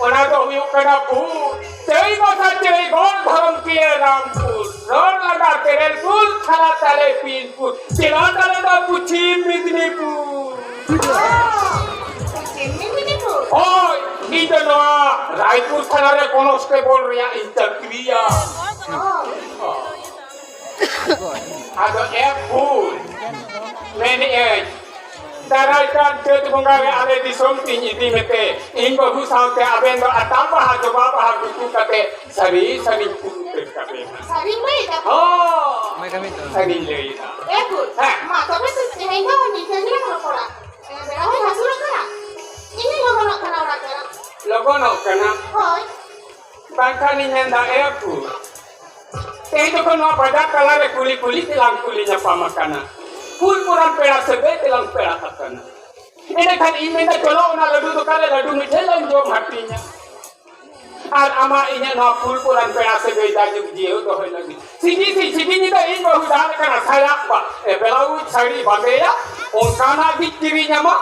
ᱚᱱᱟ ᱫᱚ ᱦᱩᱭᱩᱜ ᱠᱟᱱᱟ ᱯᱷᱩᱞ᱾ ᱪᱟᱹᱭ ᱵᱟᱥᱟ ᱪᱟᱹᱭ ᱜᱚᱲ ᱫᱷᱚᱨᱚᱢ ᱠᱤᱭᱟᱹ ᱨᱟᱢᱯᱩᱨ᱾ ᱨᱚᱲ ᱞᱟᱸᱫᱟ ᱛᱮᱨᱮᱞᱯᱩᱨ, ᱛᱷᱟᱱᱟ ᱛᱟᱞᱮ ᱵᱤᱱᱯᱩᱨ᱾ ᱡᱮᱞᱟ ᱛᱟᱞᱮ ᱫᱚ ᱯᱚᱪᱷᱤᱢ ᱢᱮᱫᱽᱱᱤᱯᱩᱨ᱾ ᱯᱚᱪᱷᱤᱢ ᱢᱮᱫᱽᱱᱤᱯᱩᱨ? ᱦᱳᱭ, ᱤᱧ ᱫᱚ ᱱᱚᱣᱟ ᱨᱟᱭᱯᱩᱨ ᱛᱷᱟᱱᱟ ᱨᱮ ᱠᱚᱱᱥᱴᱮᱵᱚᱞ ᱨᱮᱭᱟᱜ ᱤᱧ ᱪᱟᱹᱠᱨᱤᱭᱟ᱾ ᱚ᱾ ᱟᱫᱚ ᱮ ᱵᱷᱩᱞ, ᱢᱮᱱᱮᱫ ᱟᱹᱧ, ᱫᱟᱨᱟᱭ ᱠᱟᱱ ᱪᱟᱹᱛ ᱵᱚᱸᱜᱟ ᱨᱮ ᱟᱞᱮ ᱫᱤᱥᱚᱢ ᱛᱤᱧ ᱤᱫᱤ ᱢᱮᱛᱮ, ᱤᱧ ᱵᱟᱹᱦᱩ ᱥᱟᱶᱛᱮ ᱟᱵᱮᱱ ᱫᱚ ᱟᱛᱟᱝ ᱵᱟᱦᱟ, ᱡᱚᱵᱟ ᱵᱟᱦᱟ ᱜᱩᱛᱩ ᱠᱟᱛᱮ ᱥᱟᱹᱨᱤ ᱥᱟᱹᱨᱤᱧ ᱠᱩᱞ ᱩᱛᱟᱹᱨ ᱠᱟᱵᱮᱱᱟ᱾ ᱥᱟᱹᱨᱤᱢ ᱞᱟᱹᱭ ᱮᱫᱟ? ᱦᱳᱭ, ᱥᱟᱹᱨᱤᱧ ᱞᱟᱹᱭ ᱮᱫᱟ᱾ ᱮ ᱵᱷᱩᱞ, ᱦᱮᱸ᱾ ᱢᱟ ᱛᱚᱵᱮ ᱛᱮᱦᱮᱧ ᱫᱚ ᱱᱤᱝᱠᱟᱹ ᱜᱮᱞᱟᱝ ᱨᱚᱯᱚᱲᱟ᱾ ᱮ, ᱵᱮᱲᱟ ᱦᱚᱸᱭ ᱦᱟᱹᱥᱩᱨᱚᱜ ᱠᱟᱱᱟ᱾ ᱜᱚᱱᱚᱜ ᱠᱟᱱᱟ᱾ ᱦᱳᱭ᱾ ᱵᱟᱝᱠᱷᱟᱱᱤᱧ ᱢᱮᱱᱫᱟ, ᱮ ᱯᱷᱩᱞ, ᱛᱮᱦᱮᱧ ᱡᱚᱠᱷᱚᱱ ᱱᱚᱣᱟ ᱵᱟᱡᱟᱨ ᱛᱟᱞᱟᱨᱮ ᱠᱩᱞᱤ ᱠᱩᱞᱤ ᱛᱮᱞᱟᱝ ᱠᱩᱞᱤ ᱧᱟᱯᱟᱢ ᱟᱠᱟᱱᱟ, ᱯᱷᱩᱞ ᱯᱚᱨᱟᱱ ᱯᱮᱲᱟ ᱥᱟᱹᱜᱟᱹᱭ ᱛᱮᱞᱟᱝ ᱯᱮᱲᱟ ᱟᱠᱟᱱᱟ, ᱮᱸᱰᱮᱠᱷᱟᱱ ᱤᱧ ᱢᱮᱱᱫᱟ, ᱪᱚᱞᱚ ᱚᱱᱟ ᱞᱟᱹᱰᱩ ᱫᱚᱠᱟᱱ ᱨᱮ ᱞᱟᱹᱰᱩ ᱢᱤᱴᱷᱟᱹᱭ ᱞᱟᱝ ᱡᱚᱢ ᱦᱟᱹᱴᱤᱧᱟ᱾ ᱟᱨ ᱟᱢᱟᱜ ᱤᱧᱟᱹᱜ ᱱᱚᱣᱟ ᱯᱷᱩᱞ ᱯᱚᱨᱟᱱ ᱯᱮᱲᱟ ᱥᱟᱹᱜᱟᱹᱭ ᱡᱟᱭᱡᱩᱜᱽ ᱡᱤᱭᱟᱹᱲ ᱫᱚᱦᱚᱭ ᱞᱟᱹᱜᱤᱫ ᱥᱤᱧ ᱥᱤᱧ ᱥᱤᱧ ᱧᱤᱫᱟᱹ ᱤᱧ ᱵᱟᱹᱦᱩ ᱡᱟᱦᱟᱸ ᱞᱮᱠᱟᱱᱟᱜ ᱥᱟᱭᱟ ᱵᱟ-, ᱮ, ᱵᱞᱟᱣᱩᱡᱽ ᱥᱟᱹᱲᱤ ᱵᱟᱸᱫᱮᱭᱟ, ᱚᱱᱠᱟᱱᱟᱜ ᱜᱤᱧ ᱠᱤᱨᱤᱧ ᱟᱢᱟ᱾